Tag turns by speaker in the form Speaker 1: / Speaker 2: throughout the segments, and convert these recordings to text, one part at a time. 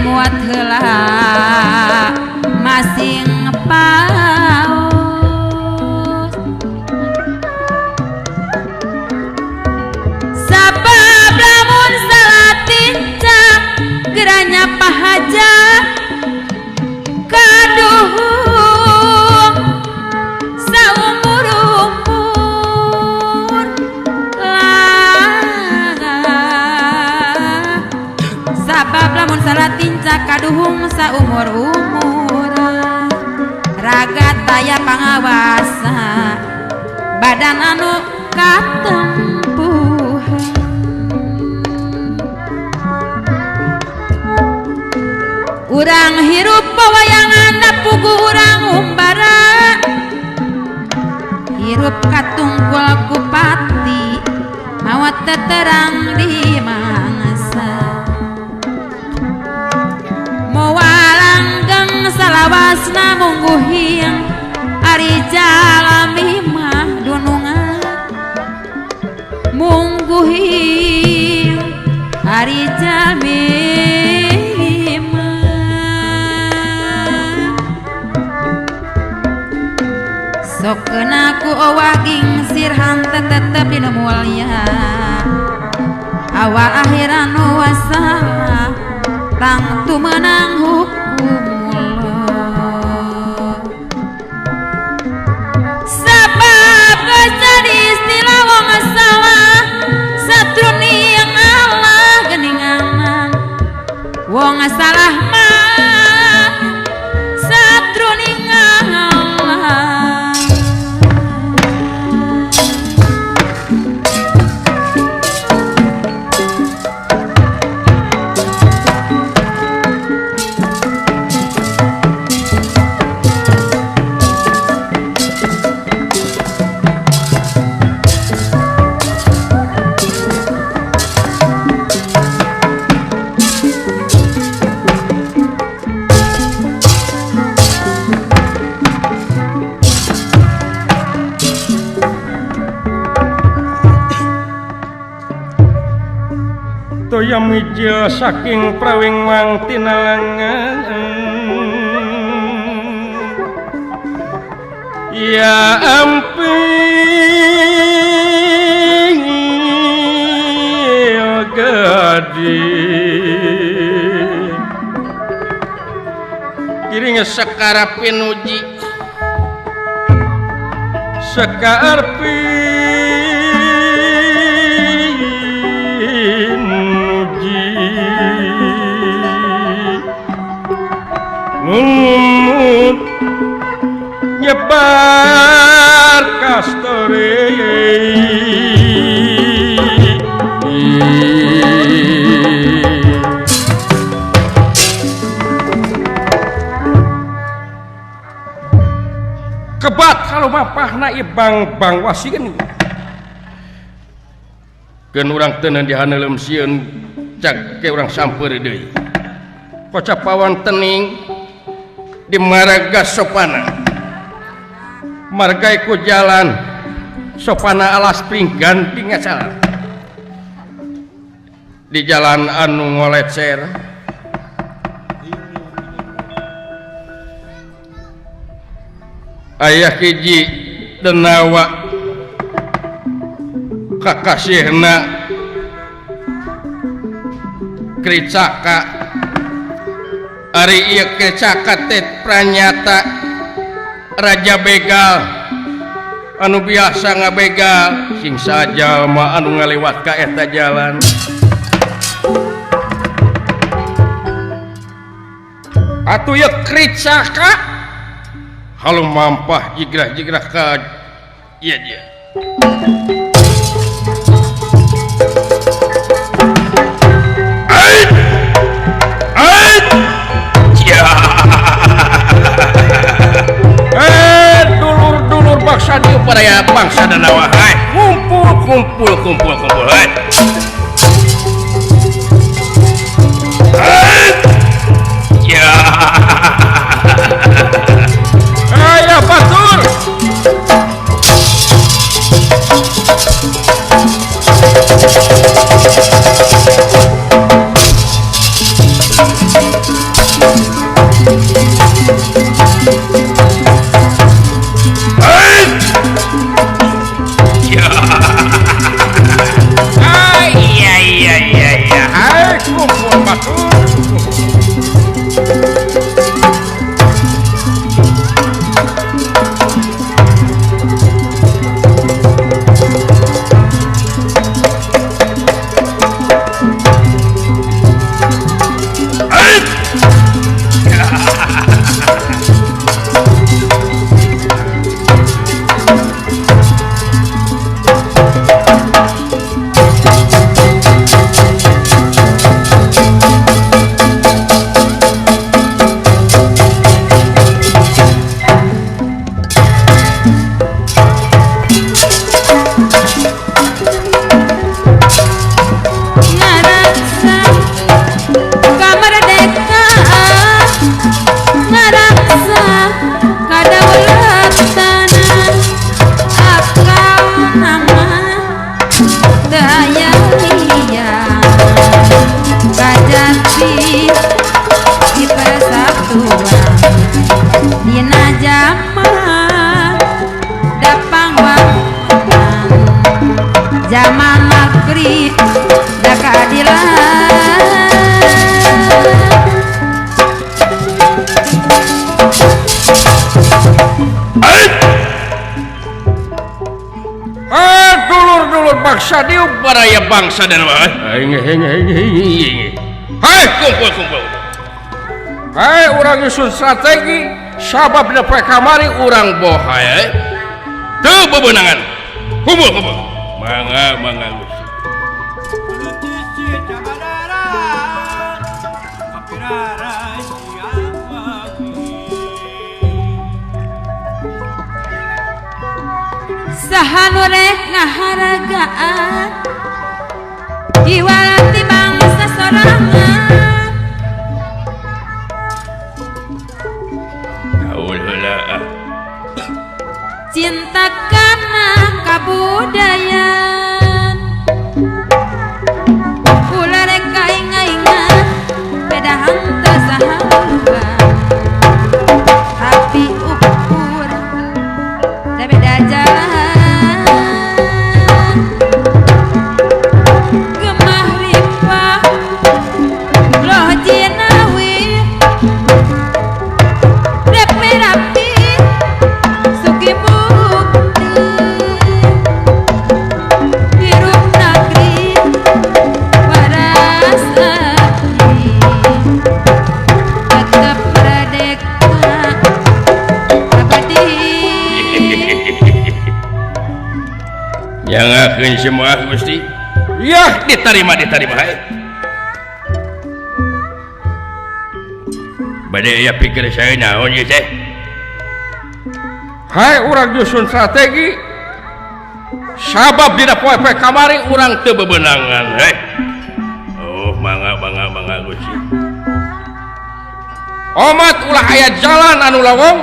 Speaker 1: dimuat heula masing paus sabab lamun salah tincak geranya pahaja kaduhung saumur umur lah sabab lamun salah tincak kaduhung saumur umur raga taya pangawasa badan anu katempuhan urang hirup wayangan pugu urang umbara hirup katungkul kupati mawat teterang di mangsa moal langgeng salawasna mungguhing ari jalmi mah dunungan mungguhing ari jalmi mah sok keuna ku owah gingsir hante tetep dina mulya awal akhir anu wasalah tangtu menang hukum Allah sabab geus jadi istilah wong salah satruni yang Allah geninganan wong salah mah satruni Allah.
Speaker 2: Toya mijil saking prawingwang tinalangan ya ampil gading giring sekar pinuji sekar lumut nyebar kastore kebat kalau mapahna ibang bang wasieun keun urang teu dihaneuleum sieun cag ke urang sampeur deui kocap pawan tening di marga sopana marga ku jalan sopana alas pringgan tingacal di jalan anu ngolecer ayah hiji denawa kakasihna Kricaka ari ieu Kricaka teh pranyata raja begal anu biasa ngabegal sing sajalma anu ngalewat ka eta jalan atuh ieu Kricaka halu mampah jigrah-jigrah ka ieu dia. Dulur-dulur bangsa dieu paraya bangsa Danawa hai kumpul kumpul kumpul kumpul hai. Ya. Ayo batur.
Speaker 1: Zaman negeri da keadilan.
Speaker 2: Dulur-dulur bangsa dieu baraya bangsa dan hai kumpul-kumpul. Hai urang nyusun strategi sabab dina poe kamari urang bohai teu bebenangan. Kumpul-kumpul. Mangga mangga Gusti.
Speaker 1: Saha nu rek ngaharagaan jiwa ti bangsa sorangan.
Speaker 2: Gaul heula ah.
Speaker 1: Cinta kana kabudayaan ulah rek kainga-inga beda henteu saha tapi ukur da beda jalan gemah ripah loh jinawi rapi-rapi suki bukti hirup negeri waras abdi tetap merdeka abadi.
Speaker 2: Jangakeun semua Gusti. Yah diterima diterima hai. Bade aya pikir saya naon ieu teh. Hai urang nyusun strategi sabab dina poe-poe kamari urang teu bebenangan heh. Oh mangga mangga mangga Gusti. Omat ulah aya jalan anu lawong.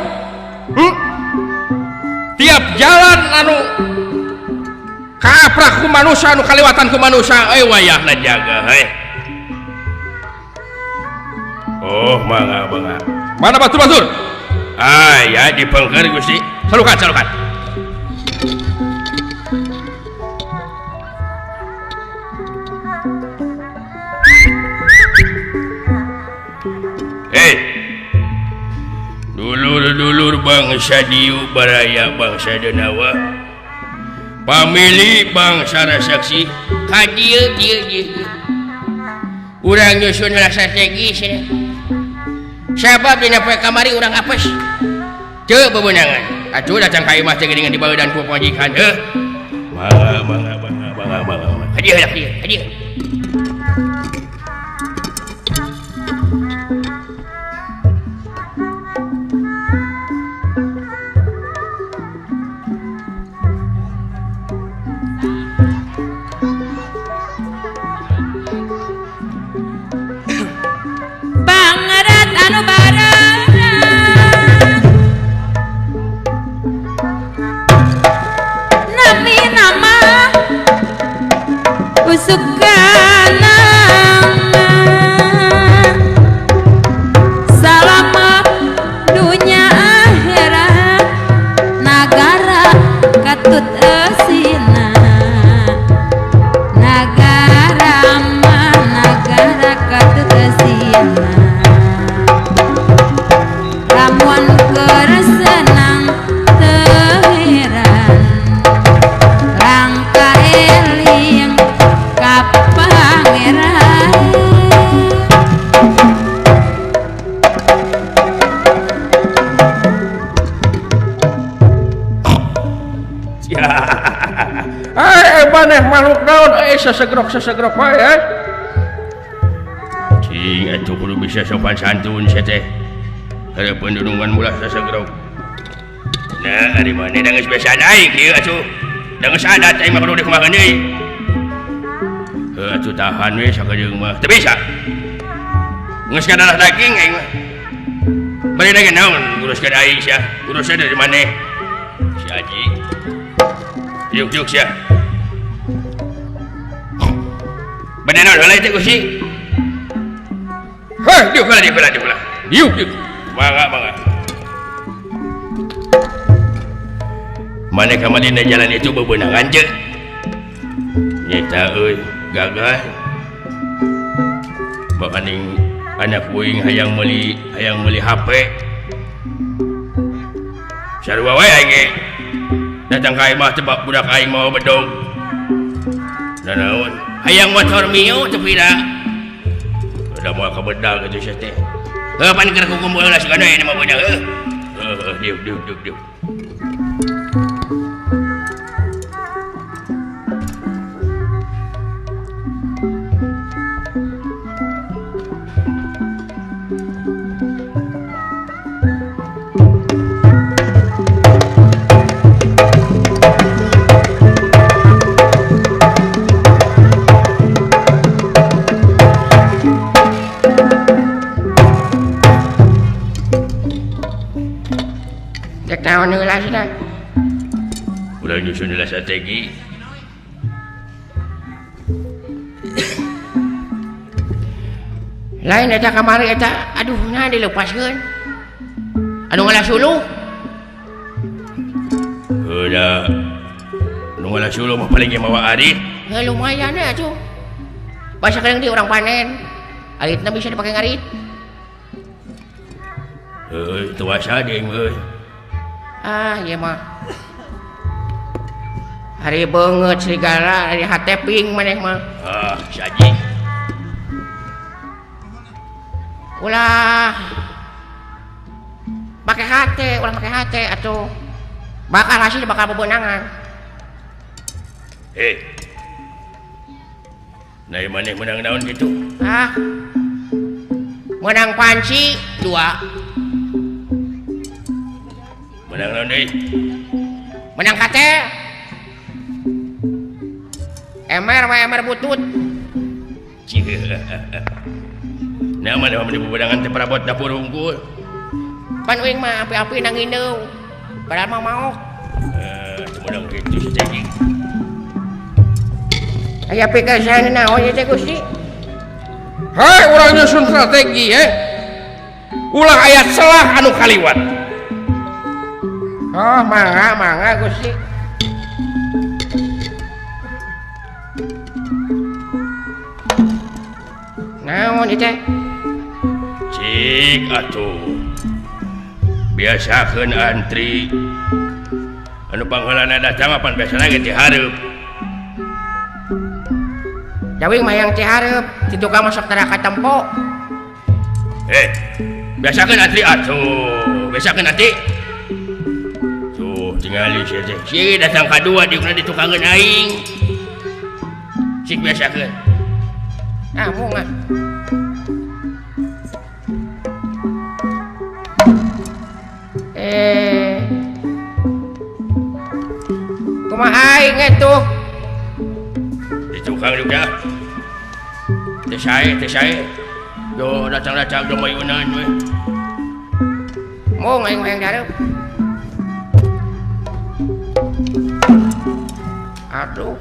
Speaker 2: Tiap jalan anu kaaprak ku manusia anu kaliwatan ku manusia euy wayahna jaga heh. Oh mangga mangga. Mana batur-batur? Ah ya dipengker Gusti. Salukan salukan. Hei. Dulur-dulur bangsa Diu baraya bangsa Denawa. Pamili bangsa Rasaksi ka dieu dieu dieu. Urang nyusun strategi cenah. Sabab dina poe kamari urang apes. Teu bebenangan. Atuh datang ka imah teh geuningan dibaeudan ku pamajikan heuh. Mangga mangga mangga mangga mangga. Ka dieu ka dieu ka dieu.
Speaker 1: Pangerat anu barang nami nama usuk kanama salama dunya akhirat nagara katut esina nagara mah nagara katut esina.
Speaker 2: maneh makhluk naon euy sasegrok-sasegrok wae eh. Cing atuh kudu bisa sopan santun sia teh. Hareupeun dunungan mulah sasegrok. Nah, ari maneh da geus biasa aing kieu atuh. Da geus adat aing mah kudu dikumahakeun deui. Heuh atuh tahan we sakedeung mah. Teu bisa. Geus kadarah daging aing mah. Bari lagi naon nguruskeun aing sia. Urusna dari maneh. Si Aji. Yuk-yuk sia. Bade naon heula teh Gusti? Heh, diuk heula, diuk heula, diuk heula. Diuk, diuk. Mangga, mangga. Maneh kamari dina jalan itu bebenangan je. Nyeta euy, gagal. Bakaning anak uing hayang meuli HP. Sarua wae aing ge. Datang ka imah tebak budak aing mawa bedog. Nanaon? Hayang motor Mio teu pira. Udah moal kabedag kitu sia teh. Heuh pan keur kukumpul heula sigana ieu mah beunang heuh. Heuh diuk diuk diuk diuk.
Speaker 3: Naon heula cenah?
Speaker 2: Ulah nyusun heula strategi.
Speaker 3: Lain eta kamari eta aduh nah dilepaskeun. Anu ngalah suluh.
Speaker 2: Heuh da. Nu ngalah suluh mah paling ge mawa arit.
Speaker 3: Heuh lumayan we atuh. Basa kadang di urang panen. Aritna bisa dipake ngarit.
Speaker 2: Heuh teu wasa deui euy.
Speaker 3: Ah, ieu mah. Hari beungeut serigala, hari hate ping maneh mah.
Speaker 2: Ah, si Aji.
Speaker 3: Ulah. Pake hate, ulah pake hate atuh. Bakal hasil bakal bebenangan.
Speaker 2: Eh. Nah, maneh menang naon kitu?
Speaker 3: Ah. Menang panci 2.
Speaker 2: Menang naon deui?
Speaker 3: Menang kate. Emer mah emer butut.
Speaker 2: Nah, mana mah bebenangan teh parabot dapur unggul.
Speaker 3: Pan uing mah api-api nang indeung. Padahal mah maok.
Speaker 2: Eh, menang kitu si Ceki.
Speaker 3: Aya pikeun naon ieu teh Gusti?
Speaker 2: Hei, urang nyusun strategi eh. Ulah aya celah anu kaliwat.
Speaker 3: Oh, mangga, mangga Gusti. Naon ieu teh?
Speaker 2: Cik atuh. Biasakeun antri. Anu pangheulana datang apan biasana ge ti hareup.
Speaker 3: Jawing mah yang ti hareup, ti tukang masuk tara katempo.
Speaker 2: Eh, biasakeun antri atuh. Biasakeun antri. Tingali sia teh. Si datang kadua diukna ditukangeun aing. Cik biasakeun.
Speaker 3: Ah, mung ah. Eh. Kumaha aing atuh?
Speaker 2: Ditukang juga. Teh sae, teh sae. Do datang-datang do mayunan we.
Speaker 3: Mung aing mah yang hareup. Aduh.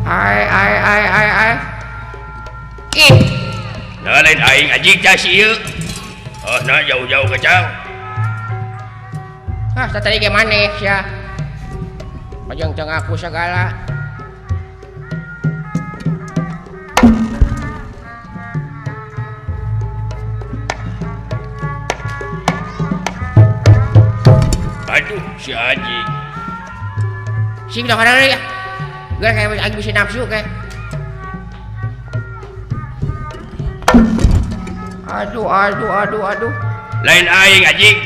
Speaker 3: Ai ai ai ai ai. Ih.
Speaker 2: Nah, lain aing ajik tah si ieu. Oh, nah jauh-jauh kacang.
Speaker 3: Ah, tadi ge maneh sia. Pajang teu ngaku sagala.
Speaker 2: Aduh, si Aji.
Speaker 3: Sing dah kadang ya. Geus kayak aing bisa nafsu kayak. Aduh, aduh, aduh, aduh.
Speaker 2: Lain aing anjing.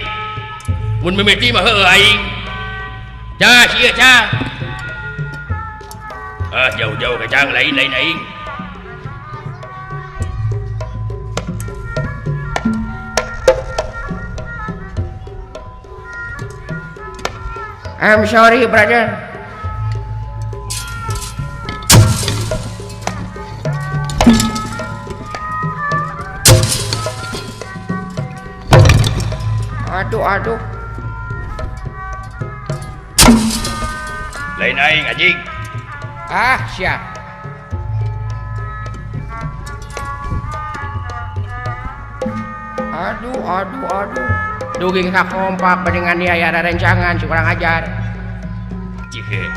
Speaker 2: Mun mimiti mah heueuh aing. Cah ieu cah. Ah jauh-jauh kacang lain-lain aing.
Speaker 3: I'm sorry brother. Aduh aduh.
Speaker 2: Lain aing anjing.
Speaker 3: Ah siap. Aduh aduh aduh. Dugi ka kompak dengan dia ya rencangan si kurang ajar.
Speaker 2: Cihe.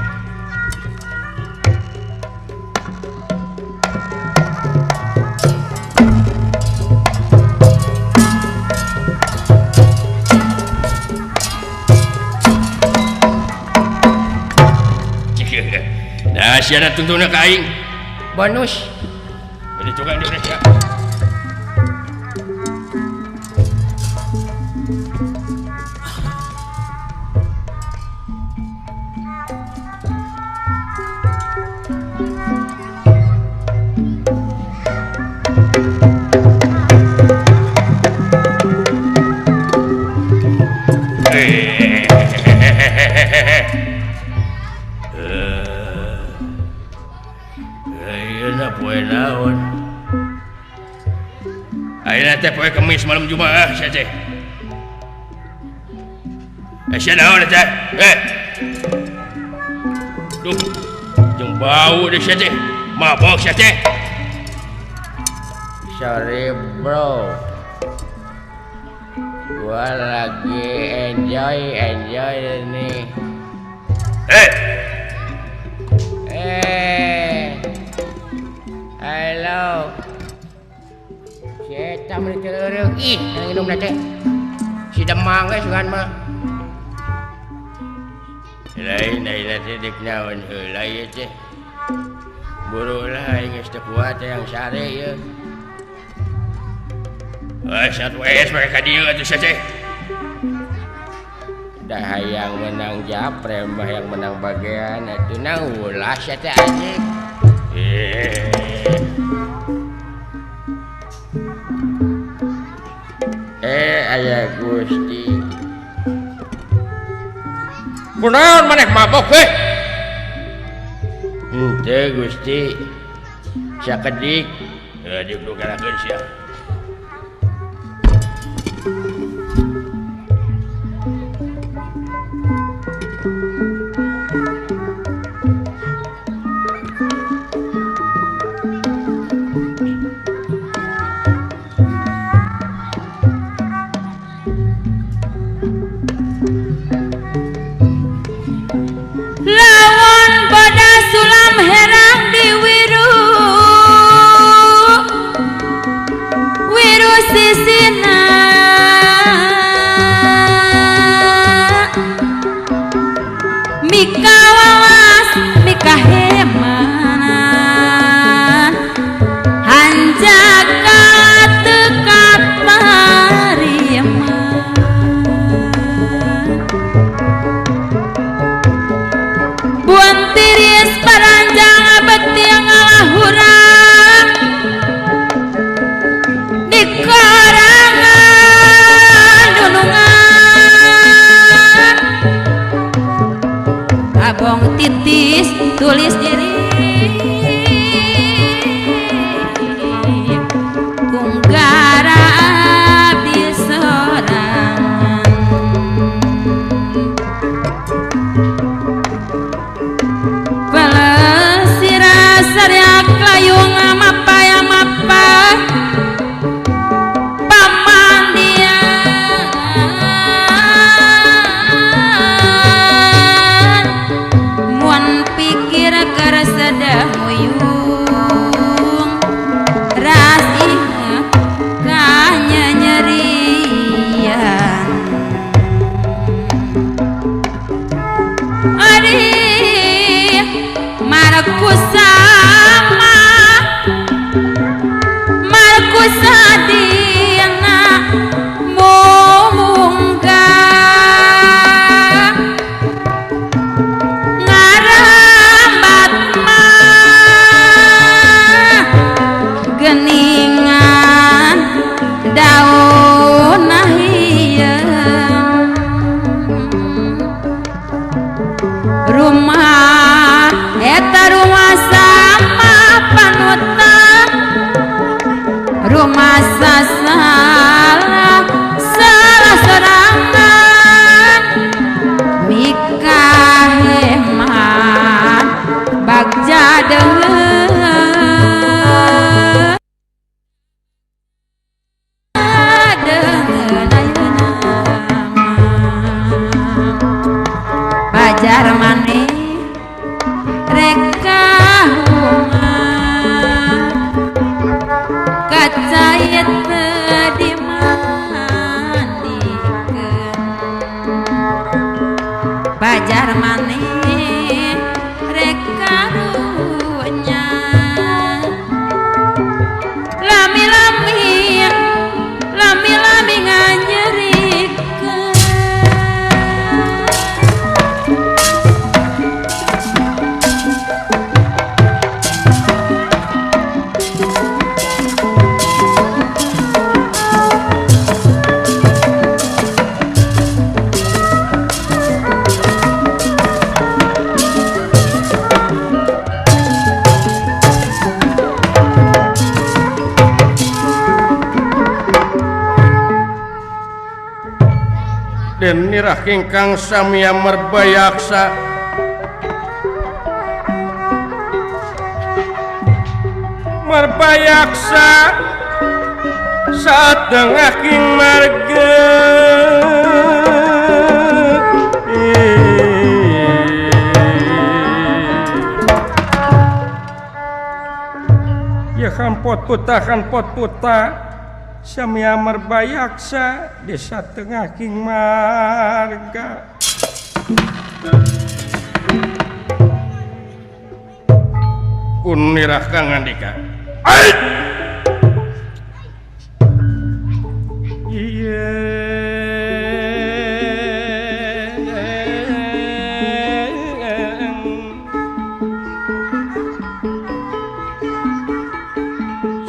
Speaker 2: Cihe. Nah, sia tuntuna ka aing.
Speaker 3: Bonus.
Speaker 2: Bade tukang di sia. Ayeuna teh poe Kemis malam Jumaah sia teh. Sia naon teh? Duh, jeung bau deh sia teh. Mabok sia teh.
Speaker 3: Sorry bro. Gua lagi enjoy nih. Halo. Eta mah teu ih, nginum teh. Si Demang we sugan mah.
Speaker 2: Lain lain teh deuk naon heula ieu teh. Buru lah aing geus teu kuat yang sare ieu. Satu es make ka dieu atuh sia teh.
Speaker 3: Dah hayang menang japre mah yang menang bagian atuh nah ulah sia teh anjing. Aya Gusti.
Speaker 2: Kunaon maneh mabok heuh?
Speaker 3: Henteu Gusti. Sakedik.
Speaker 2: Heuh diuk nu garakeun sia.
Speaker 1: Lawan pada sulam herang di wiru wiru sisina mika wawas mika heman hanjaka teka parima buan tiris paranjang abeti ngalahurang di karangan dunungan abong titis tulis diri kunggara abdi sorangan Sariak layung mapa ya mapa pamandian muan pikir keresedah muyung ras ingat kanyanyerian ari markusama markusadina Maneh rek karunya lami-lami lami-lami nganyerikeun.
Speaker 2: Den nirah ingkang samya merbayaksa merbayaksa saat tengah king marga ya kampot puta kampot puta samya merbayaksa desa tengah king marga. Kunirah kang ngandika.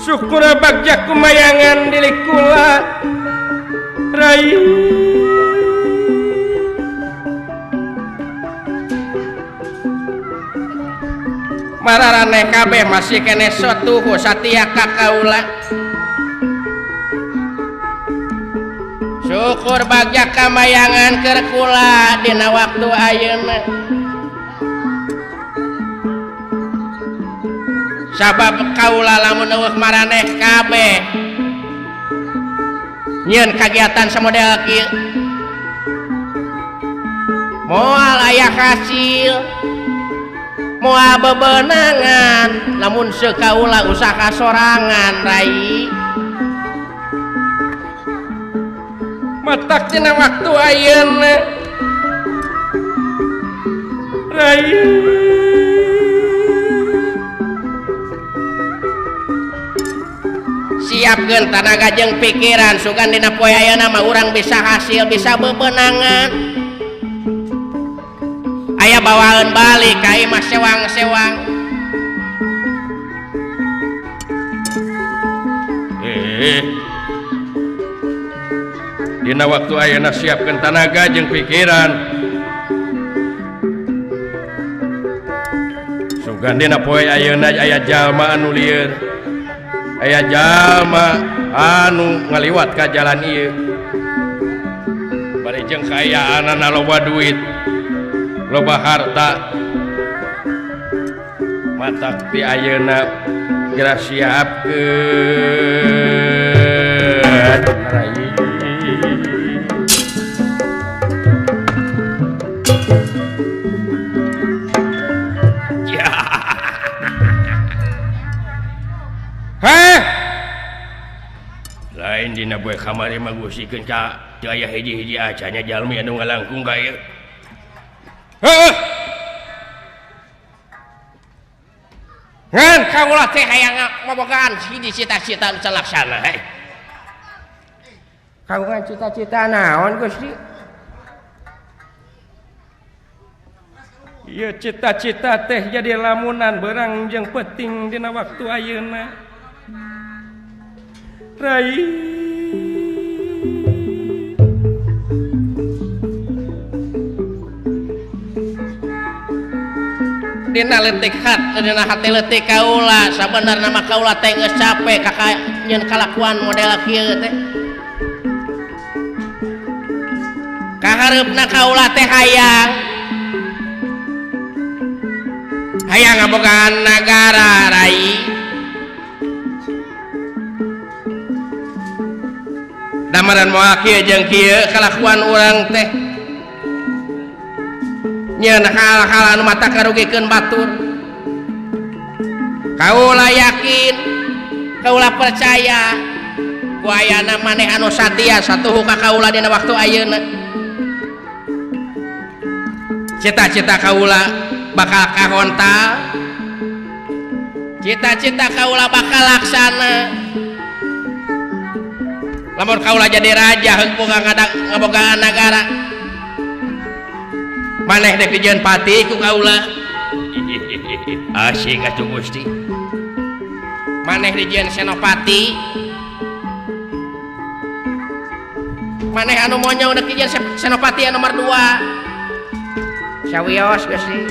Speaker 2: Syukur bagja kumayangan diri kula rai. Mararane kabeh masih kene sotuhu satia ka kaula. Syukur bagja kamayangan keur kula dina waktu ayeuna. Sabab kaula lamun eueuh maraneh kabeh nyieun kagiatan samodel kieu moal aya hasil, moal bebenangan lamun sekaula usaha sorangan rai. Matak dina waktu ayeuna rai siapkeun tanaga jeung pikiran sugan dina poe ayeuna mah urang bisa hasil bisa bebenangan. Aya bawaeun balik ka imah sewang-sewang. Dina waktu ayeuna siapkeun tanaga jeung pikiran sugan dina poe ayeuna aya jalma anu lieur, aya jalma anu ngaliwat ka jalan ieu bari jeung kaayaanana loba duit loba harta. Matak ti ayeuna geura siapkeun rai. Heh, lain dina poe kamari mah gusikeun ka teu aya hiji-hiji acanya jalmi anu ngalangkung ka ieu. Heuh. Ngan kaula teh hayang ngabogaan hiji cita-cita nu laksana heh. Kagungan cita-cita naon Gusti? Ieu cita-cita teh jadi lamunan berang jeung penting dina waktu ayeuna. Rai dina leutik hat dina hati leutik kaula sabenerna mah kaula teh geus capek ka nyeun kalakuan model kieu teh. Kahareupna kaula teh hayang hayang ngabogaan nagara rai. Damaran moal kieu jeung kieu kalakuan urang teh nyeun hal-hal anu mata karugikeun batur. Kaula yakin, kaula percaya ku ayana maneh anu satia satuhu ka kaula dina waktu ayeuna. Cita-cita kaula bakal kahontal. Cita-cita kaula bakal laksana. Lamun kaula jadi raja heung boga ngabogaan nagara. Maneh dek dijieun pati ku kaula. Asik atuh Gusti. Maneh dijieun senopati. Maneh anu monyong dek dijieun senopati anu nomor 2.
Speaker 3: Sawios Gusti.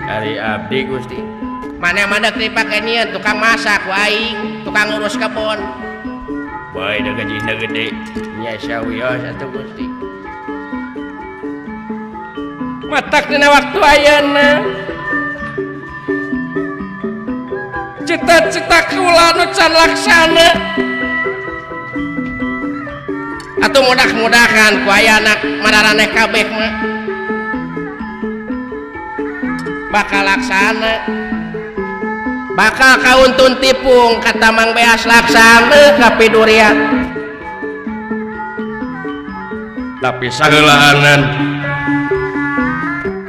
Speaker 2: Ari abdi Gusti. Maneh mah dek dipake nyieun tukang masak ku aing, tukang ngurus kebon. Bae da gajina gede. Nya sawios atuh Gusti. Matak dina waktu ayeuna. Cita-cita kula nu can laksana. Atuh mudah-mudahan ku aya anak mararaneh kabeh mah bakal laksana. Bakal kauntun tipung kata Mang Beas laksana ka pidurian. Tapi saheulaanan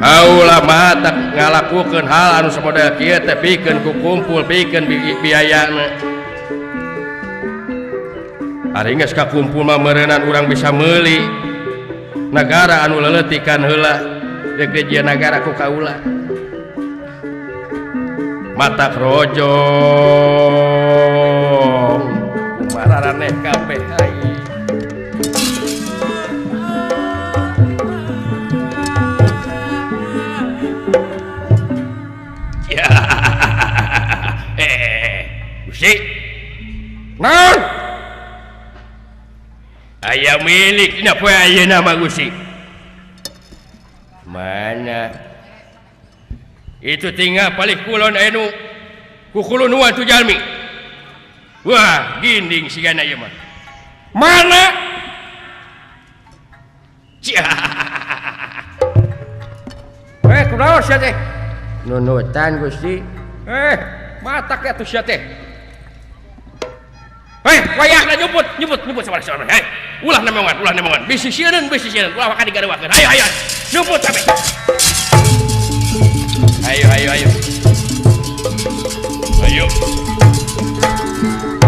Speaker 2: kaula mah tak ngalakukeun hal anu samodel kieu teh pikeun ku kumpul pikeun biayana. Ari geus kakumpul mah meureunnan urang bisa meuli nagara anu leuleutikan heula rek dijieun nagara ku kaula. Matak rojong kumararaneh kabeh aing. Gusti. Naon? Aya milik dina poe ayeuna mah Gusti. Mana? Itu tinggal palih kulon anu kukulunuan tu jalmi. Wah, ginding sigana ieu mah. Mana? Eh, kunaon sia teh?
Speaker 3: Nunutan Gusti.
Speaker 2: Eh, matak atuh sia teh. Eh, wayahna nyumput, nyumput, nyumput sabar-sabar. Hei, ulah nemongan, bisi sieun, ulah waka digarewakeun. Ayo, ayo. Nyumput sampe. Ayo, ayo, ayo. Ayo.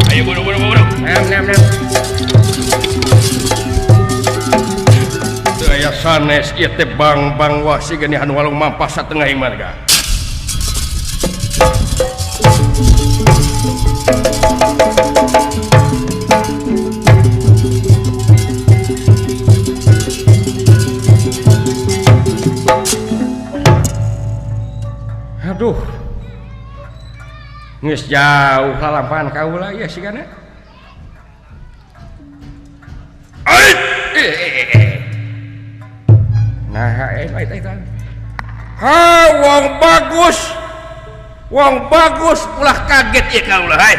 Speaker 2: Ayo buru, buru, buru.
Speaker 3: Nam, nam, nam.
Speaker 2: Teu aya sanes ieu teh bang-bang wah siga anu walung mampas satengah ing marga. Aduh. Geus jauh lalampahan kaula ieu sigana. Nah, ha wong bagus. Wong bagus ulah kaget ieu kaula hai.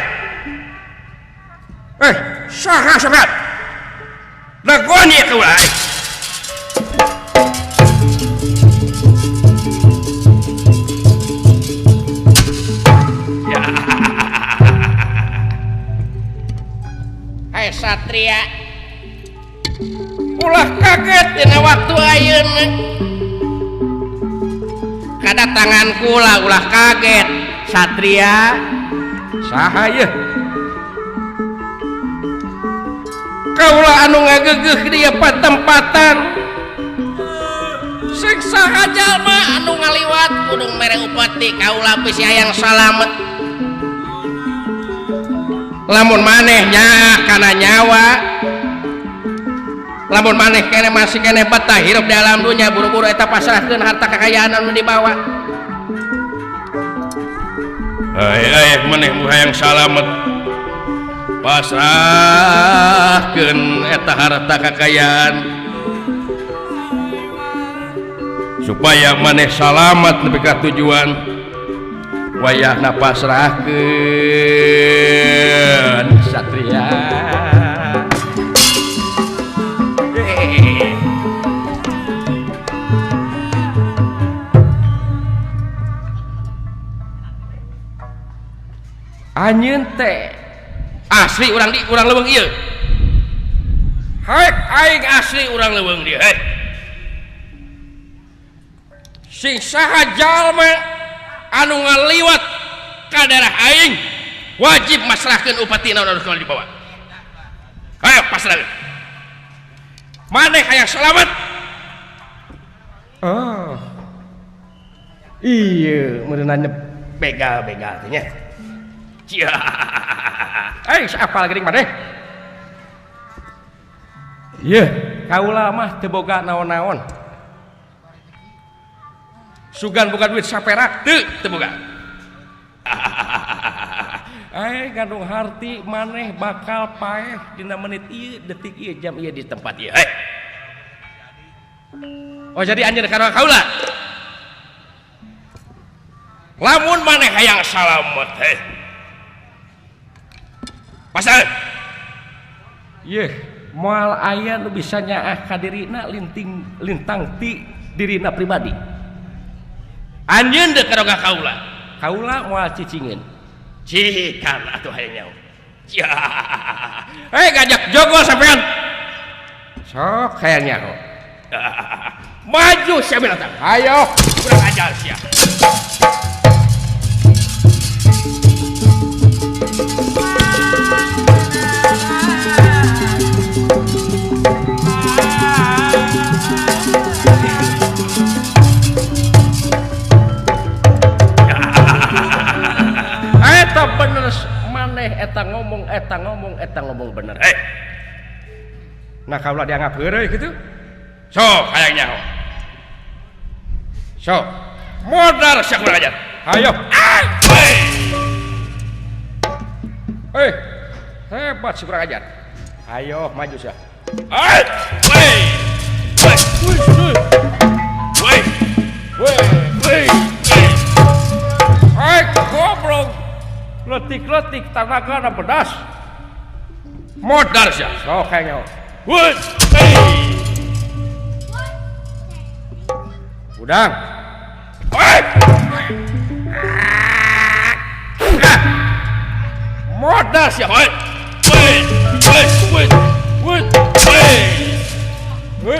Speaker 2: Eh, saha sahabat? Dagoan ieu kaula hai. Hai Satria, ulah kaget dina waktu ayeuna. Kadatangan kula ulah kaget Satria. Saha yeuh? Kaula anu ngagegeuh di patempatan. Sing saha jalma anu ngaliwat kudu mere upeti kaula bisi hayang salamet. Lamun maneh nya kana nyawa, lamun maneh kene masih kene betah hirup di alam dunya, buru-buru eta pasrahkeun harta kekayaan anu dibawa. Ai ai maneh mu hayang salamet, pasrahkeun eta harta kekayaan supaya maneh salamat nepi ka tujuan. Wayahna pasrahkeun Satria. Anjeun teh asli urang di urang leuweung ieu. Haek aing asli urang leuweung dieu. Hei. Sing saha jalma anu ngaliwat ka daerah aing wajib masrahkeun upati naon anu dibawa. Ayo pasrahkeun. Maneh hayang selamat. Oh. Iya, meureunna begal-begal teh nya. Cia. Eh, apal geuning maneh? Yeuh, kaula mah teu boga naon-naon. Sugan boga duit saperak teu teu boga. Eh, gandung harti maneh bakal paeh dina menit ieu, detik ieu, jam ieu di tempat ieu. Eh. Oh, jadi anjeun ka kaula. Lamun maneh hayang salamet heh. Pasal. Yeuh, moal aya nu bisa nyaah ka dirina linting lintang ti dirina pribadi. Anjeun deuk ka kaula. Kaula moal cicingeun. Cikan atuh hayang nyaho. Hei, gajak jogo sampean. Sok hayang nyaho. Maju sia binatang. Ayo, kurang ajar sia. Eta bener maneh eta ngomong eta ngomong eta ngomong bener. Eh. Nah kaula dianggap heureuy kitu. Sok hayang nyaho. Sok modal sia kurang ajar. Hayo. Eh, hebat si kurang ajar. Ayo maju sia. Woi. Woi. Woi. Woi. Woi. Hei, goblok. Letik-letik tanagana pedas. Modal sia. Sok hayang nyaho. Woi. Udang. Woi. Modal sia. Woi. Woi. Woi. Woi. Woi. Woi.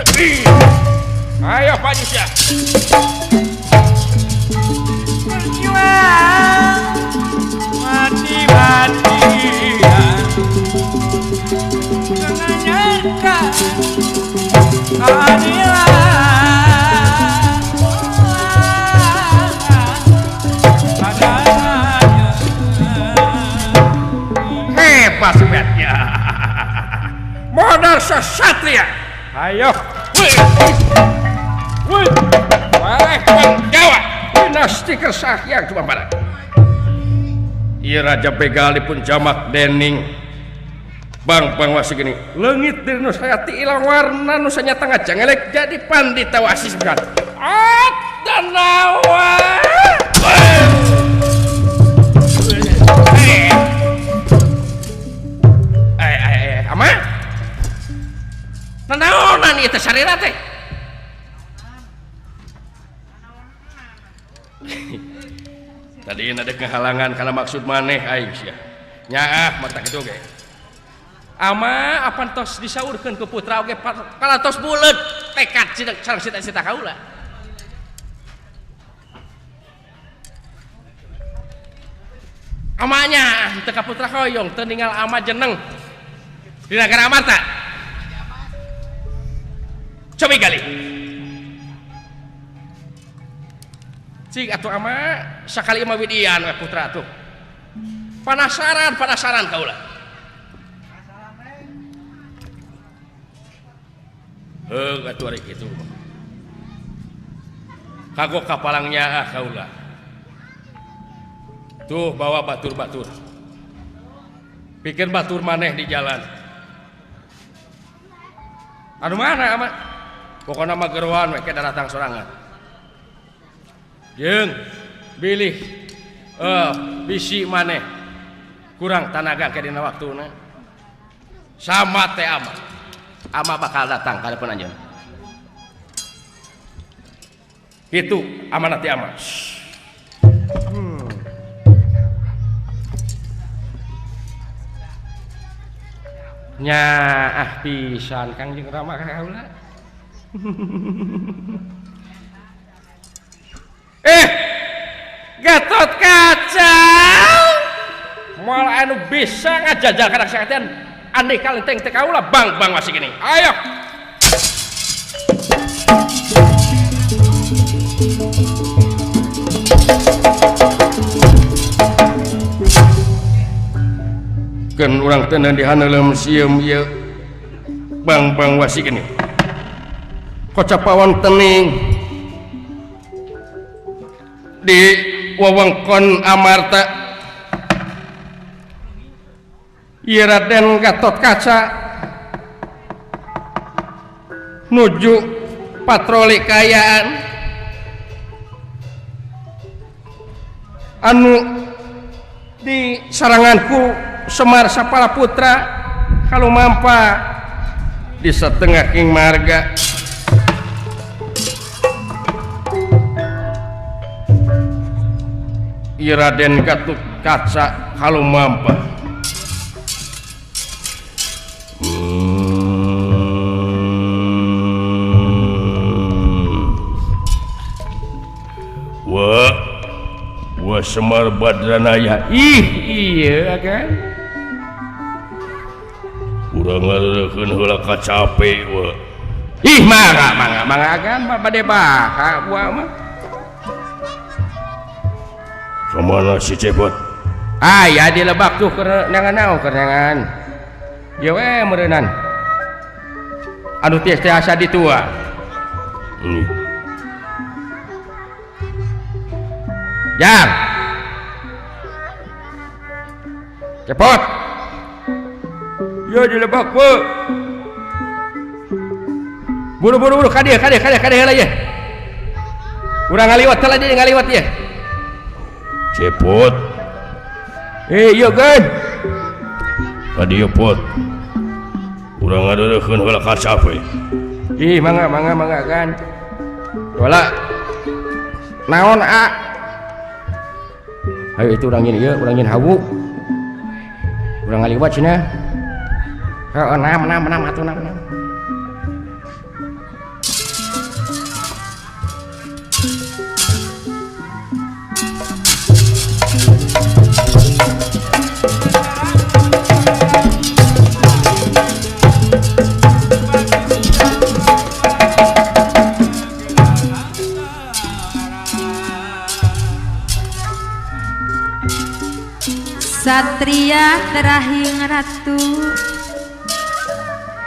Speaker 2: Ayo maju sia.
Speaker 4: Berjuang mati-matian menanyakan keadilan padanya.
Speaker 2: Hebat sebetnya. Modal sesatria. Ayo. Woi. Woi. Wah, Jawa. Dinasti Kersahhyang cuma pada. Ieu Raja Begal dipun jamak dening Bang Bang wasi gini. Leungit diri nu hayati ilang warna nu sanyata ngajangelek jadi pandita wasis bukan. At danawa. Ama? Nanaonan ieu teh sarira teh? Tadi ada kehalangan karena maksud maneh aing sia. Nyaah mata kitu ge. Ama apan tos disaurkeun ku putra oge parantos buleut tekad sareng cita-cita kaula. Amanya teu ka putra hoyong teu ninggal ama jeneng di nagara Amarta. Cobi gali. Cik atuh ama sakali mah widian we putra tuh. Panasaran panasaran kaula. Heuh atuh ari kitu. Kagok kapalangnya ah kaula. Tuh bawa batur-batur. Pikir batur maneh di jalan. Anu mana ama? Pokona mah geroan we ke datang sorangan. Jeung bilih bisi maneh kurang tanaga ke dina waktuna. Sama teh ama. Ama bakal datang ka depan anjeun. Kitu amanat ti ama. Nyaah pisan Kangjeng Rama ka kaula. Gatot Kaca moal anu bisa ngajajal kana kesaktian andika lenteng teh kaula bang-bang masih gini. Ayo. Keun urang teh dihaneuleum sieum ieu bang-bang wasi gini. Kocapawon tening di wewengkon Amarta ieu Raden Gatot Kaca nuju patroli kaayaan anu di saranganku Semar Sapala Putra kalumampa di setengah king marga. Ieu Raden Gatot Kaca kalumampa. Wah, wah Semar Badranaya. Ih, iya kan? Urang ngareukeun heula kacape wah. Ih, mangga mangga mangga kan bade baha buah mah. Kamana si Cepot? Ah, ya di lebak tuh keur neangan naon keur neangan. Ieu we meureunan. Anu tias tiasa ditua. Jang. Cepot. Yo di lebak we. Buru-buru buru ka dieu ka dieu ka dieu ka dieu heula ye. Urang ngaliwat heula deui ngaliwat ye. Cepot. Iya kan. Ka dieu pot. Urang ngadeureukkeun heula kacape. Ih mangga mangga mangga kan. Wala. Naon a? Ayo itu urang nyeun ieu, urang nyeun hawu. Urang ngaliwat cenah. Heeh, nam nam nam atuh nam nam.
Speaker 1: Satria terahing ratu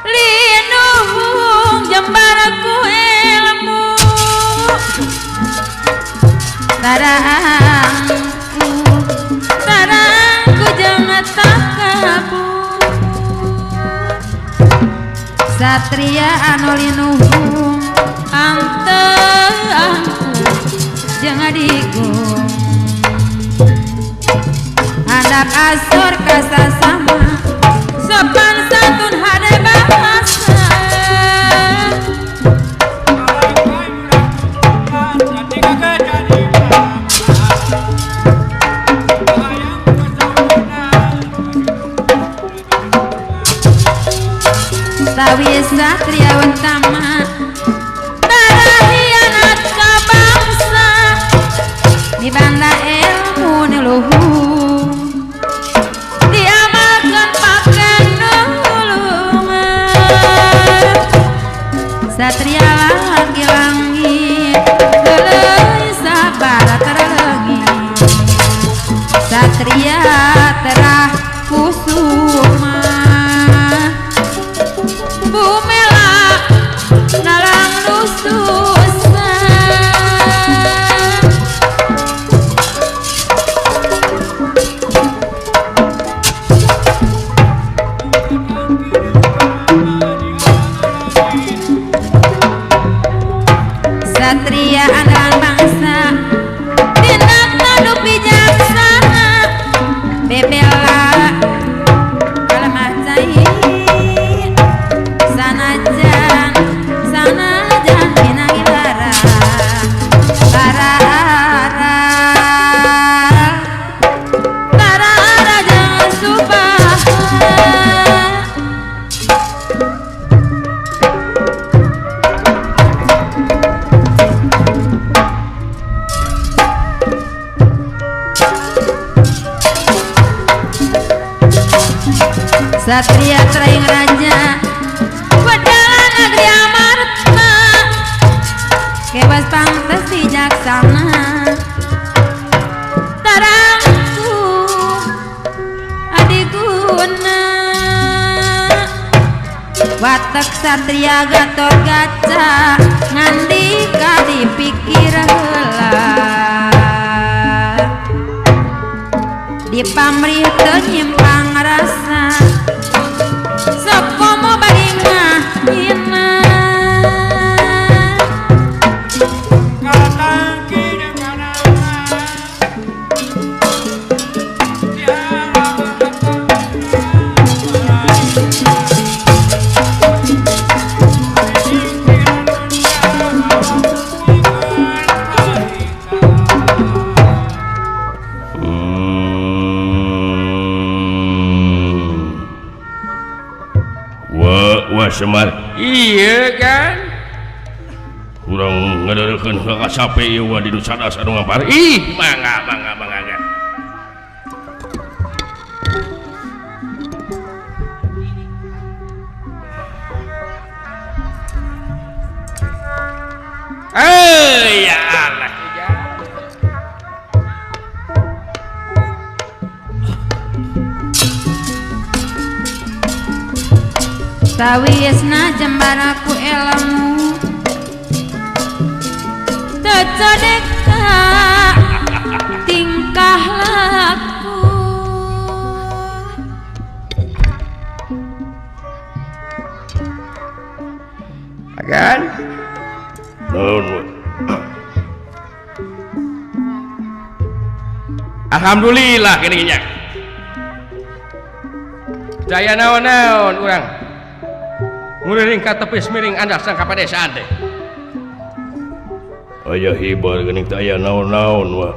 Speaker 1: linuhung jembarku ilmu tarangku tarangku jangan takabur. Satria anu linuhung antengku jangan digung handap asor kasasama sopan santun hade bahasa. Tawi satria utama tarahianat ka bangsa di banda ilmu nu luhur diamalkan pakai nulungan. Satria langit-langit leuleui sabara terlengit. Satria terah kusuma bumela nalang nususa. Satria andalan bangsa tindak tanduk bijaksana Satria Traing Raja Wedala Negeri Amarta Kebas pangtes bijaksana Tarangku adiguna Watak satria Gatot Kaca ngandika dipikir heula Dipamrih teu nyimpang rasa sok komo bari ngahina
Speaker 2: Semar iya kan kurang ngadeurkeun ka sape ieu wa di nu sadas anu ngampar ih mangga mangga mangga eh ya Allah
Speaker 1: Sawiesna jembaraku elmu teu codeka tingkah laku
Speaker 2: agan naon alhamdulillah gini nya daya naon-naon urang nguriring ka tepis miring andasan ka padesaan teh. Aya hibar geuning teh aya naon-naon wah.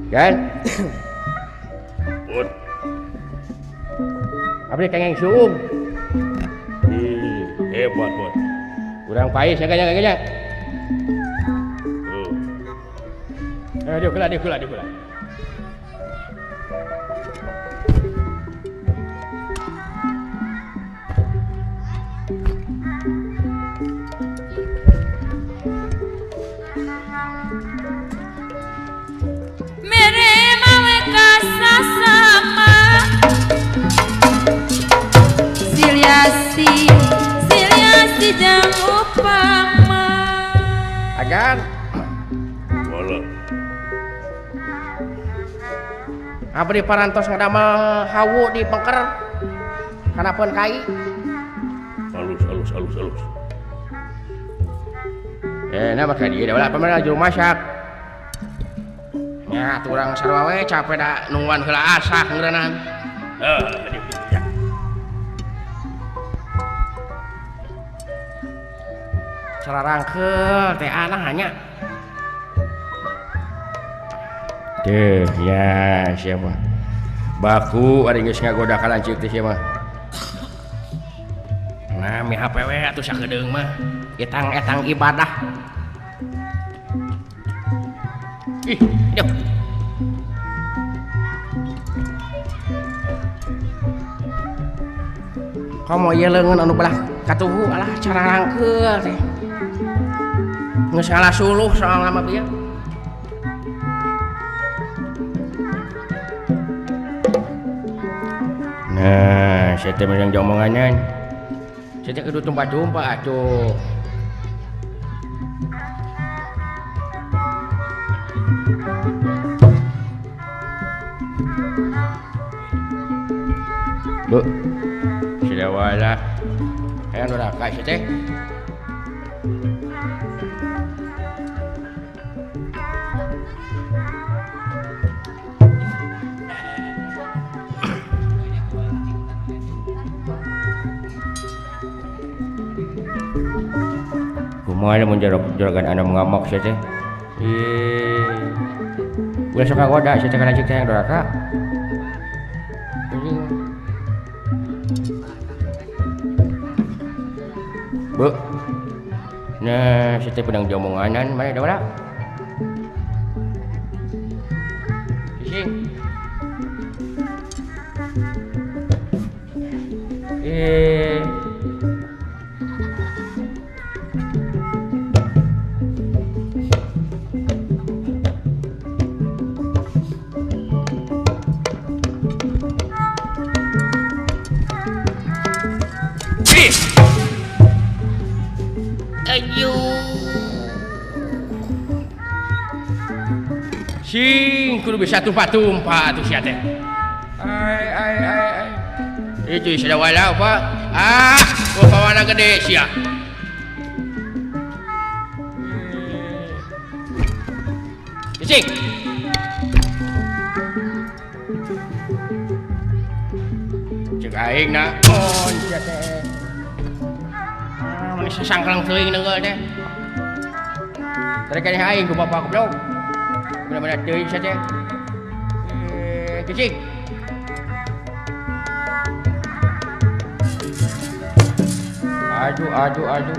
Speaker 2: Kan? Abdi kengeng suung. Ih, hebat bot. Urang pais ya kayaknya kayaknya. Eh, dieu kula dieu kula dieu kula.
Speaker 1: Mere mawe kasasama Siliasi, siliasi jang upama.
Speaker 2: Agan. Wala.
Speaker 3: Abdi parantos ngadamel hawu di pengker. Kanapeun kai.
Speaker 2: Halus halus halus halus.
Speaker 3: Eh, nah maka dia da pamana juru masak. Nya atuh urang sarua we capek da nungguan heula asak ngeureunaan.
Speaker 2: Heuh,
Speaker 3: Sararangkeul teh anah hanya.
Speaker 2: Teh ya siapa? Baku ari geus ngagoda ka lanceuk teh sia mah.
Speaker 3: Nah, mi HP we atuh sakedeung mah. Etang-etang ibadah. Ih, duh. Komo ieu leungeun anu belah katuhu alah cararangkeul teh. Geus salah suluh soalna mah bieu.
Speaker 2: Nah, saya teh meunang jomongannya.
Speaker 3: Saya teh kudu tumpah-tumpah atuh.
Speaker 2: Bu, sudah wala.
Speaker 3: Hayang doraka sia teh.
Speaker 2: Kumaha mun jorogan anu ngamok sia teh? Ih.
Speaker 3: Ulah sok kagoda sia teh kana cik teh yang doraka. Bu. Nah, sia teh pedang diomonganan mana da wala? Cicing. Sing kudu bisa tumpah-tumpah atuh sia teh. Ai ai ai ai. Itu sada wala apa? Ah, bawana gede sia. Cicing. Cek aing na. Oh, sia teh. Ah, mun sasangklang teuing neunggeul teh. Tarik aing ku bapak goblok. Benar-benar teuing sia teh. Cicing. Aduh, aduh, aduh.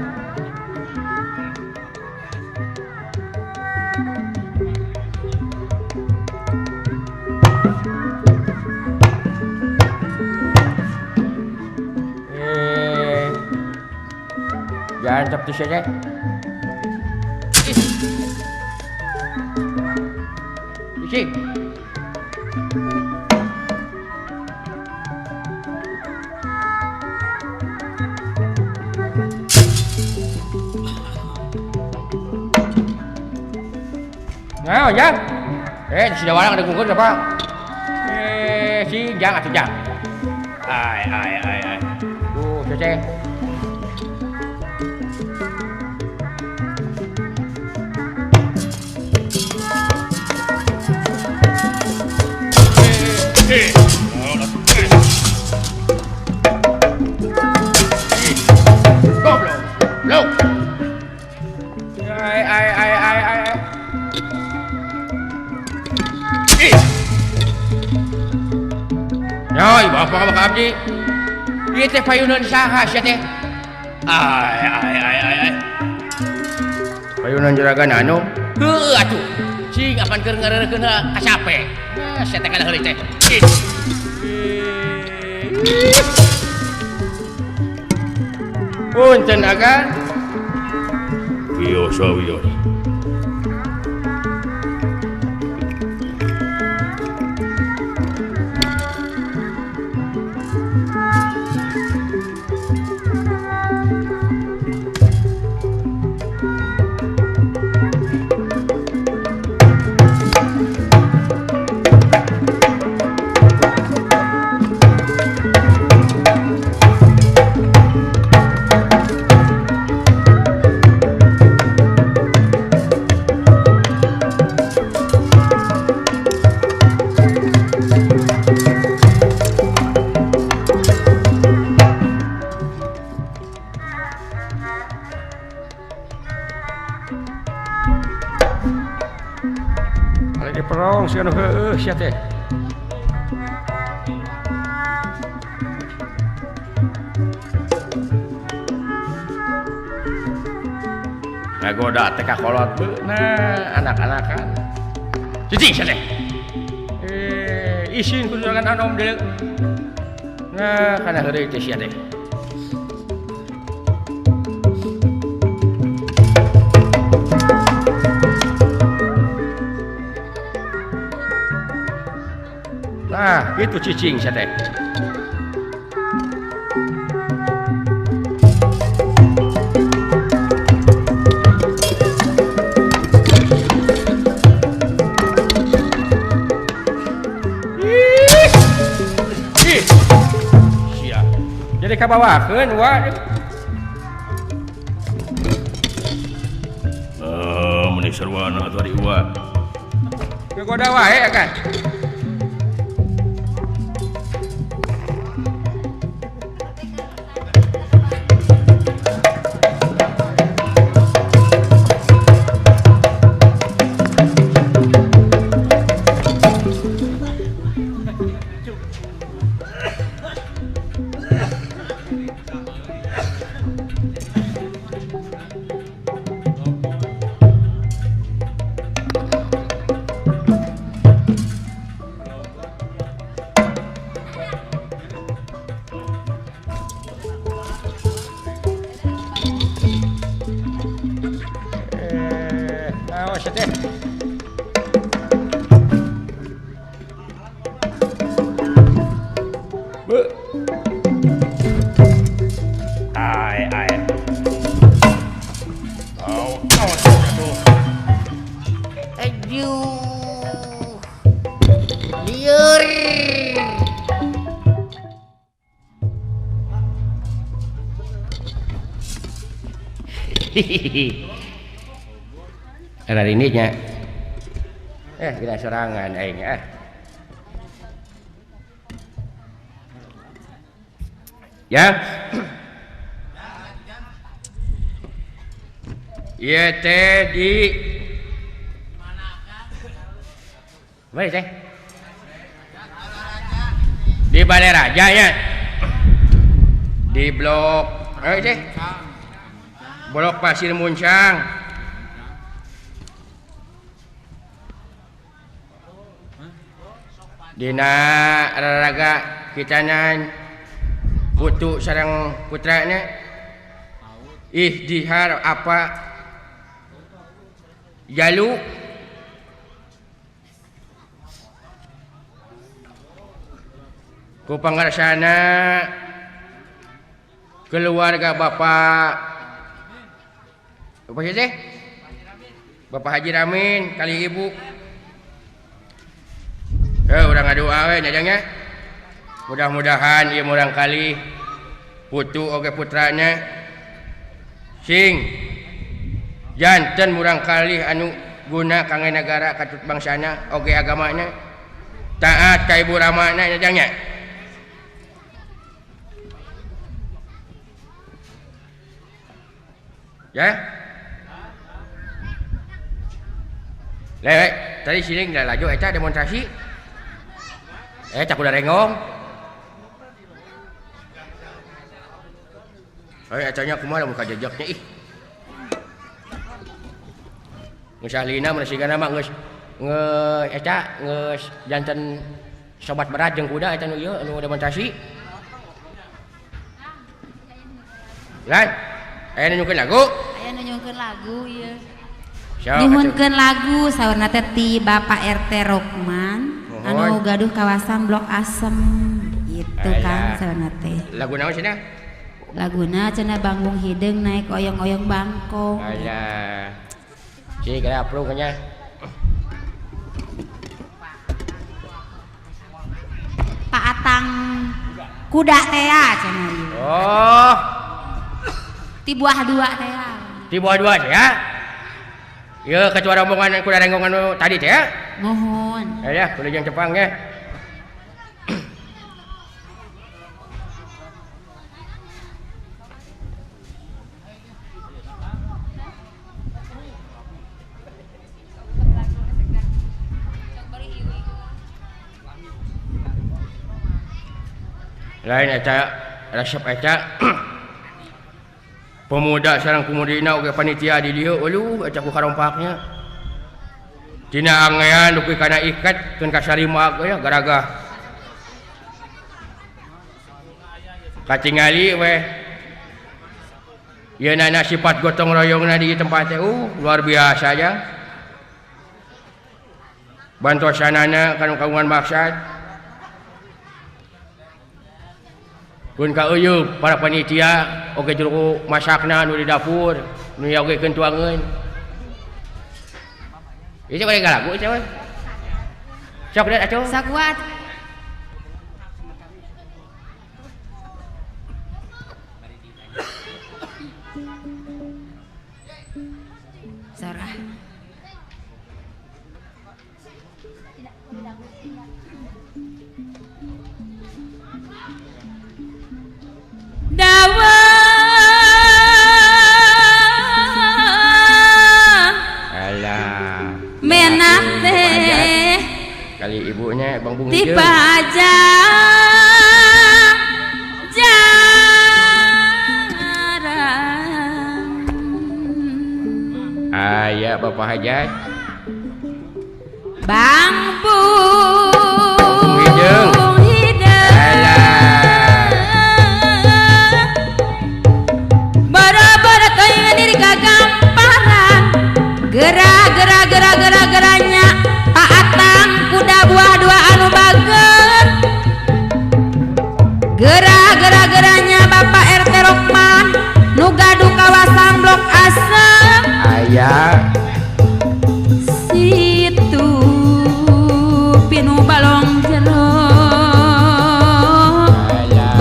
Speaker 3: Jangan tetap saja. Cicing. Nah, jang. Sudah warang ada gugur apa? Si jang atau jang. Ai ai ai ai. Tuh, cece. Goblok. Blok. Ai ai ai ai ai. Yoi, bapak ka abdi. Ieu teh payunan saha sia teh? Ai ai ai ai ai. Payunan juragan anu? Heueuh atuh. Cing apan keur ngareurekeun kasape. Nah, sia teh kana heureuy teh. Punten agan.
Speaker 2: Wios wios.
Speaker 3: Sia teh.
Speaker 2: Ngagoda teh ka kolot beunah anak-anakan. Cicing sia teh. Isin ku juragan anom deui. Nah, kana heureuy teh sia teh. Nah, itu cicing sia teh. Ih. Sia. Jadi kabawakeun wa. Meni sarwana atuh ari uwa. Kegoda wae kan.
Speaker 3: Awas teh. Ai ai. Oh, aduh.
Speaker 5: Aduh. Liur.
Speaker 3: Hihihi. Era ini nya. Gila sorangan aing ah. Ya. Ieu teh di mana teh? Di Balai Raja ya. Di blok teh. Blok Pasir Muncang. Dina raraga kitanan putu sareng putrana ihdihar apa jalu ku pangarsana keluarga Bapak apa sih teh? Bapak Haji Ramin kali ibu. Urang ngadoa we nya jang nya. Mudah-mudahan ieu murang kali putu oge putrana sing janten murang kali anu guna kangge nagara katut bangsana oge agamana taat ka ibu ramana nya jang nya. Ya. Lewek, tadi siling dah laju eta demonstrasi. Tak udah rengong. Etanya kumaha lamun kajejaknya ih. Geus ahlina mun sigana mah geus nge eta geus janten sobat berat jeung kuda eta nu ieu nu demonstrasi. Lan, aya nu nyungkeun lagu?
Speaker 1: Aya nu nyungkeun lagu ieu. Nyuhunkeun lagu saurna teh ti Bapak RT Rokman anu gaduh kawasan Blok Asem gitu kan saurna teh.
Speaker 3: Lagu naon cenah?
Speaker 1: Laguna cenah Banggung Hideung naik oyong-oyong bangkong.
Speaker 3: Alah. Cik kira apro nya.
Speaker 1: Pak Atang kuda teh cenah ieu.
Speaker 3: Oh.
Speaker 1: Ti buah dua teh.
Speaker 3: Ti buah dua teh ya. Ieu ketua rombongan kuda renggongan nu tadi teh ya.
Speaker 1: Mohon.
Speaker 3: Ya, kudu jeung Jepang ya. Lain eta resep eta pemuda sareng pemudina oge panitia di dieu uluh eta ku karompaknya tina angean dupi kana ikat keun kasarima ge ya garagah katingali we ieu nana sifat gotong royongna di tempat teh luar biasa aja bantosanana kana kagungan maksad pun kauyeup para panitia oge juru masakna nu di dapur nu yogekeun tuangeun. Ieu bade lagu ieu we. Sok deui atuh.
Speaker 1: Sok kuat. Sarah. Dawa
Speaker 3: alah
Speaker 1: menak teh
Speaker 3: kali ibunya Bang Bung
Speaker 1: di pajak jarang
Speaker 3: aya Bapak Hajat
Speaker 1: Bang Bung
Speaker 3: Hideung. Alah
Speaker 1: bara-bara teuing diri kagamparan Gerak gerak gerak gerak geranya Pak Atang kuda buah dua anu bager. Gerak gerak geranya Bapak RT Rokman nu gaduh kawasan Blok Asem.
Speaker 3: Aya
Speaker 1: situ pinu balong jero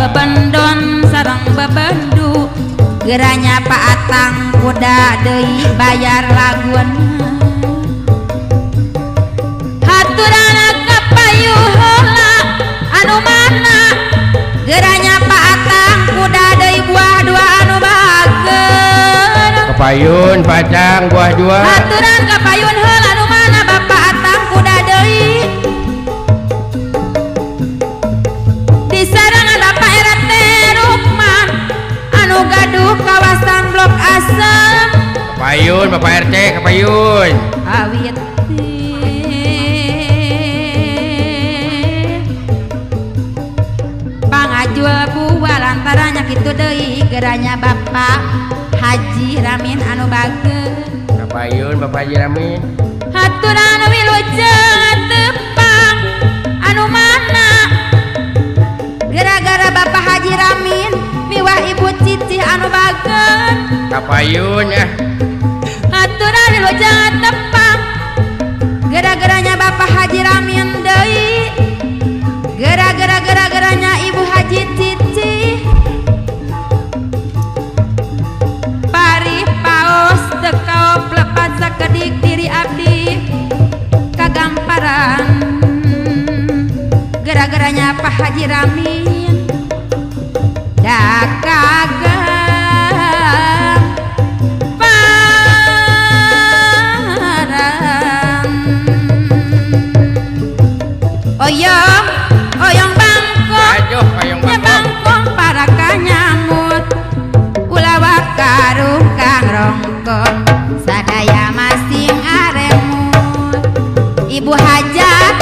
Speaker 1: bebendon sareng bebendu. Geranya Pak Atang kuda deui bayar laguan. Haturana kapayu heula anu mana. Geranya Pak Atang kuda deui buah dua anu bager.
Speaker 3: Kapayun Patang buah dua.
Speaker 1: Haturan kapayun heula anu mana Bapak Atang kuda deui. Di sarangan Bapak RT Rukman anu gaduh kawasan Blok Asem.
Speaker 3: Kapayun Bapak RT kapayun.
Speaker 1: Awit pangajual buah lantarannya kitu deui geranya Bapak Haji Ramin anu bager.
Speaker 3: Kapayun Bapak Haji Ramin.
Speaker 1: Haturan wilujeng tepang anu mana. Gara-gara Bapak Haji Ramin miwah Ibu Cicih anu bager.
Speaker 3: Kapayun ya.
Speaker 1: Haturan wilujeng tepang gara-garanya Bapak Haji Ramin deui. Gara-gara gara-garanya Ibu Haji Cicih. Pari paos teu kaop lepat sakedik diri abdi kagamparan. Gara-garanya Pak Haji Ramin da kagamparan. Oyong oyong bangkong,
Speaker 3: aduh oyong
Speaker 1: nya bangkong para kanyamut ulawa karung kang rongkong sadaya masing aremut. Ibu hajat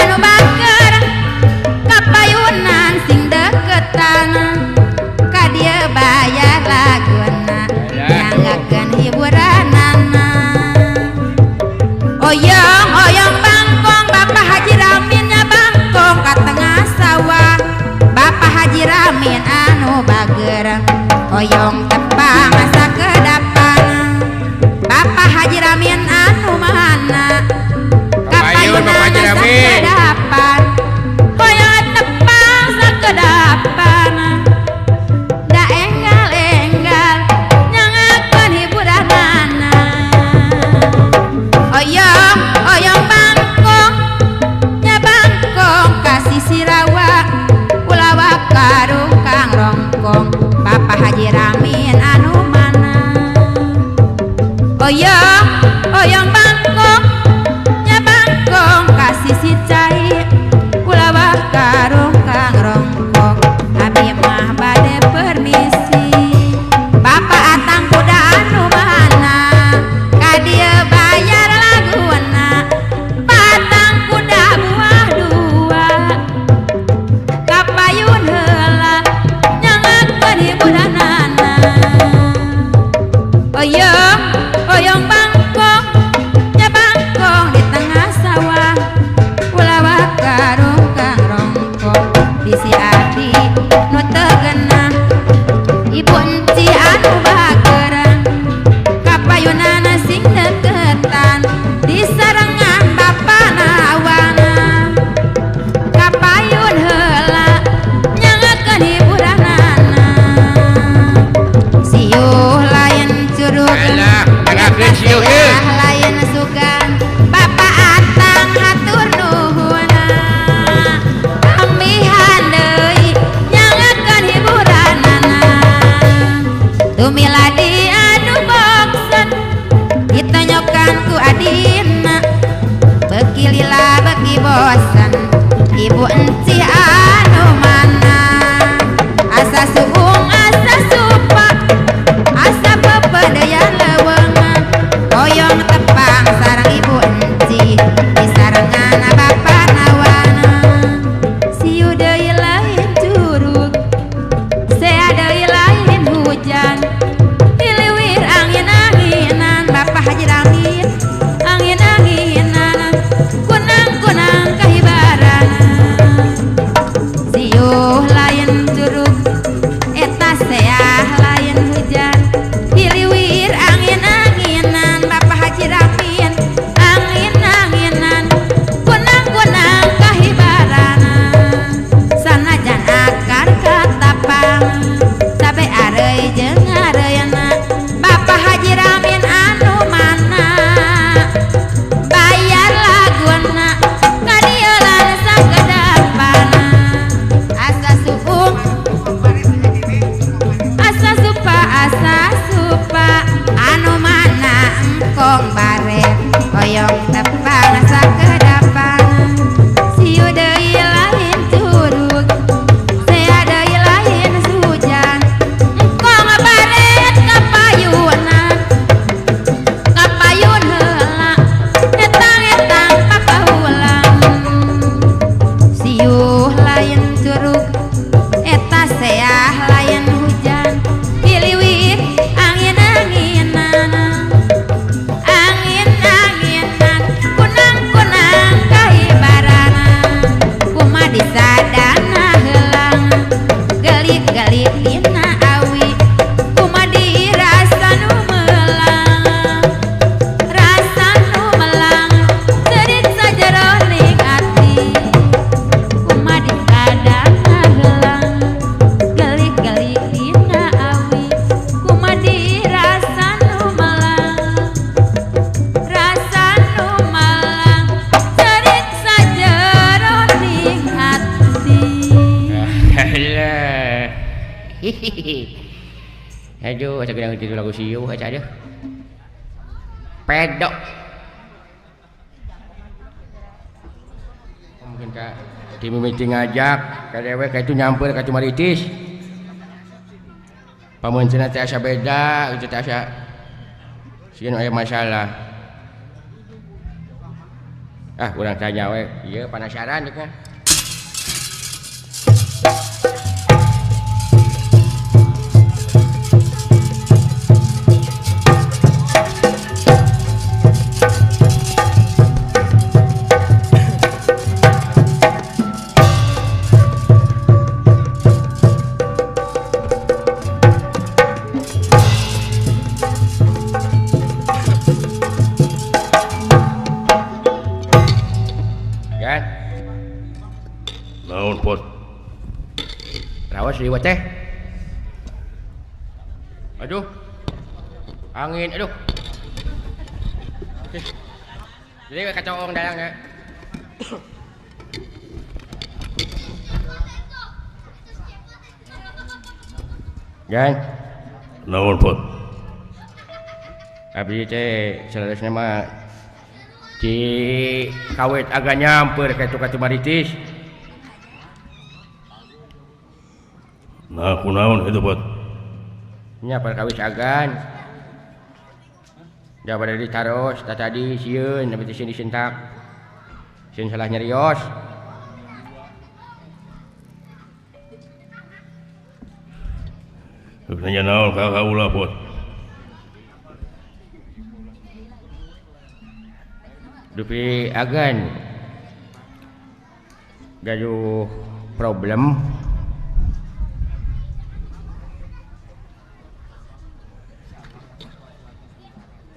Speaker 1: anu bager kapayunan sing deketan ka dieu bayar laguna nyanggakeun hiburanana. Oyong oyong bangkong Bapak Haji Ramin nya bangkong ka tengah sawah. Bapak Haji Ramin anu bager oyong tepang sakedapan. Bapak Haji Ramin anu mana
Speaker 3: kapayunan
Speaker 1: sakedapan. Hoyong tepang sakedapan da enggal-enggal nyangakeun hiburanana. Oyong oyong bangkong nya bangkong ka sisi rawa ulawa karung kang rongkong Bapak Haji Ramin anu mana. Oyong oyong bangkong nya bangkong ka sisi cai ulawa karung kang rongkong abi mah bade permisi. Bapak Atang kuda anu mana ka dieu bayar laguna. Patang kuda buah dua kapayun heula nyangakeun hiburanana. Oyong oyong bangkong nya bangkong di tengah sawah ulawa Engkong baret hoyong tepang sakedapan siu deui lain curug sea deui lain hujan engkong baret kapayunan kapayun heula etang-etang papahulang siuh lain curug eta seah lain hujan hiliwir angin-anginan angin-anginan kunang-kunang kahibarana kumaha disadana heulang gelik-gelik dina awi kumaha dirasa nu melang rasa nu melang ceurik sajeroning ati kumaha disadana heulang gelik-gelik dina awi kumaha dirasa nu melang rasa nu malang ceurik sajeroning ati.
Speaker 3: Alah. Aduh, asa geunang kitu lagu siuh aja aduh. Pedok. Mungkin ka di mimiti ngajak ka dewek ka itu nyamper ka Tumaritis. Pamunceuna teh asa beda kitu teh asa sieun aya masalah. Ah, urang tanya we, ieu panasaran deuk. Kan?
Speaker 2: Naon pot?
Speaker 3: Rawas liwat teh. Aduh. Angin, aduh. Jadi kacoong dalang ya. Gan,
Speaker 2: Naon pot?
Speaker 3: Abdi teh saleresna mah di kawet agak nyamper ka itu ka Tumaritis.
Speaker 2: Nah, kunaon itu pot?
Speaker 3: Nya perkawis agan. Da bade ditaros ta tadi sieun abdi teh sieun disentak. Sieun salah nyarios.
Speaker 2: Rek nanya naon ka kaula pot?
Speaker 3: Dupi agan gaduh problem.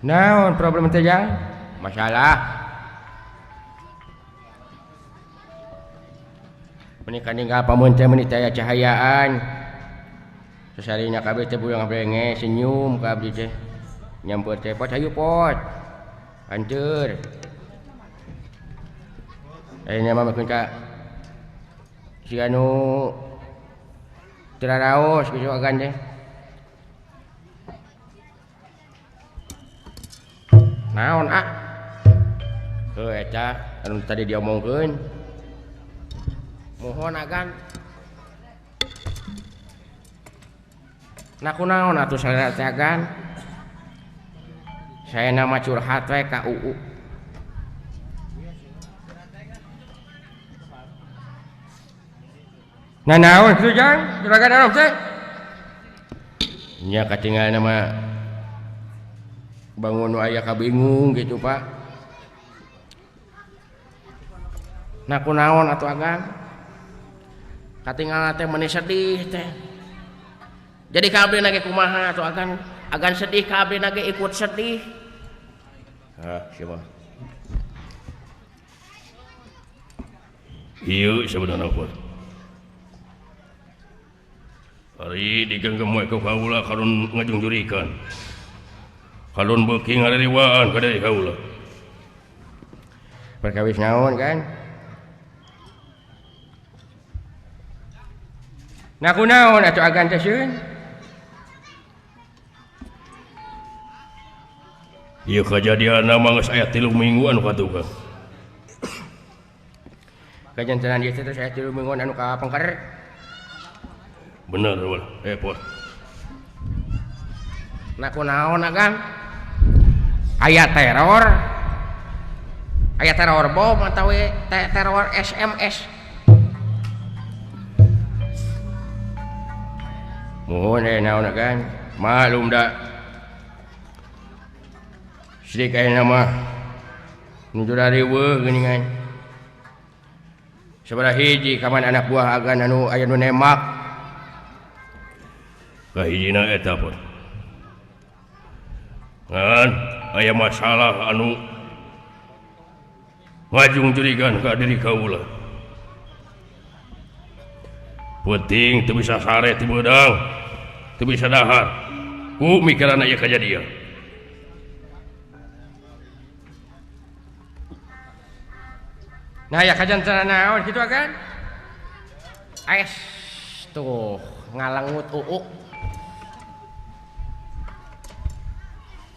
Speaker 3: Naon problem teh jang? Masalah. Menikah ninggal pamun teh meuni teh aya cahayaan. Sasarina kabeh teh buyang brenge senyum ka abdi teh. Nyamper teh pot hayu pot. Anteur. Ayeuna mah meukeun ka si anu teu raraos kitu agan teh. Naon ah? Heuh eta anu tadi diomongkeun. Mohon agan. Nah kunaon atuh salera teh agan? Saya nama curhat we ka UU. Nah naon kitu jang? Juragan anom teh? Nya katinggal nama bangun nu aya kabingung gitu Pak. Nah kunaon atuh agan? Katinggal teh meuni sedih teh. Jadi ka abdi ge kumaha atuh agan? Agan sedih ka abdi ge ikut sedih.
Speaker 2: Hah, siapa? Ieu sebenarna pot. Ari digenggem we ku kaula kalon ngajungjurikan. Kalon beuki ngaririwaan ka deui kaula.
Speaker 3: Perkawis naon kan? Nah kunaon atuh agan teh sieun?
Speaker 2: Ieu kajadianna mah geus aya 3 minggu anu katukang.
Speaker 3: Kajantenan ieu teh aya 3 mingguan anu kapengker.
Speaker 2: Bener weh, pos.
Speaker 3: Nah kunaon Agan? Aya teror. Aya teror bom atawa teror SMS.
Speaker 2: Mohon naon Agan? Malum da. Sidik aya mah nuju riweuh geuningan.
Speaker 3: Sabaraha hiji kaman anak buah Agan anu aya nu nembak.
Speaker 2: Kahijina eta pun. Ngan aya masalah anu ngajung jurigan ka diri kaula. Penting teu bisa sare teu beudang, teu bisa dahar. Ku mikiran aya kajadian.
Speaker 3: Nah ya kajantenan naon kitu Agan? Es tuh ngalengut uuk.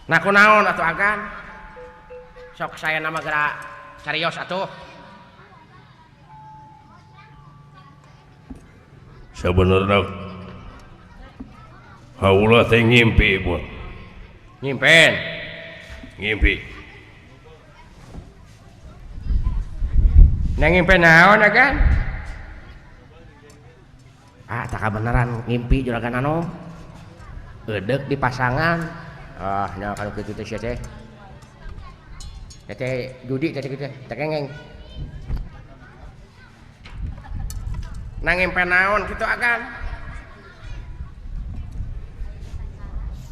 Speaker 3: Nah kunaon atuh Agan? Sok saya nama gerak serius atuh.
Speaker 2: Sebenarnya haula teh ngimpi buat.
Speaker 3: Ngimpen.
Speaker 2: Ngimpi.
Speaker 3: Nah ngimpi naon Agan? Ah tak beneran ngimpi juragan anu. Eudek di pasangan. Ah nah kalau kitu teh sia teh. Teh judi teh kitu teh kengeng. Nah ngimpi naon kitu Agan?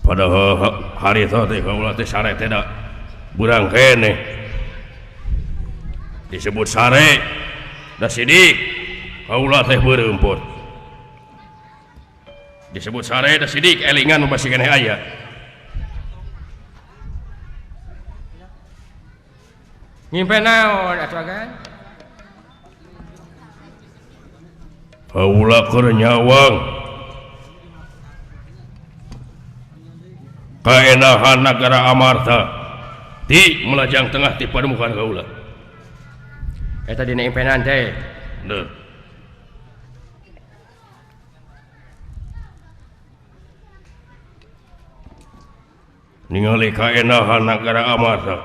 Speaker 2: Padahal hari teh kaula teh sare teh da burang keneh. Disebut sare da sidik kaula teh beureumput. Disebut sare da sidik elingan masih keneh aya.
Speaker 3: Ngimpi naon atuh Agan?
Speaker 2: Kaula keur nyawang kaenahan nagara Amarta ti melajang tengah ti pademukan kaula.
Speaker 3: Eta dina impenan teh.
Speaker 2: Bener. Ningali kaenahan nagara Amarta.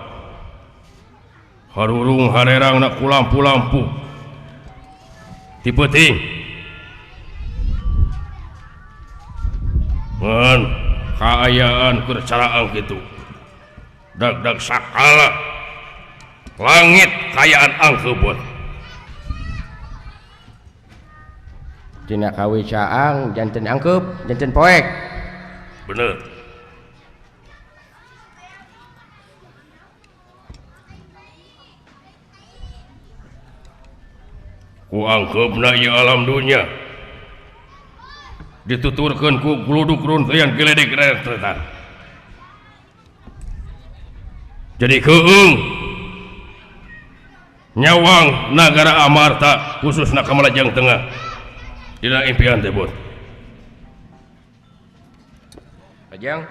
Speaker 2: Harurung harerangna ku lampu-lampu. Ti peuting. Ngan kaayaan keur caraang kitu. Dag-dag sakala langit kayaan angkebot.
Speaker 3: Tina kawi caang janten angkep, janten poek.
Speaker 2: Bener. Ku angkepna ieu alam dunya. Dituturkeun ku gluduk runtuyan geledek rentetan. Jadi keung nyawang nagara Amarta khususna ka Melajang Tengah dina impian teh bot.
Speaker 3: Lajang.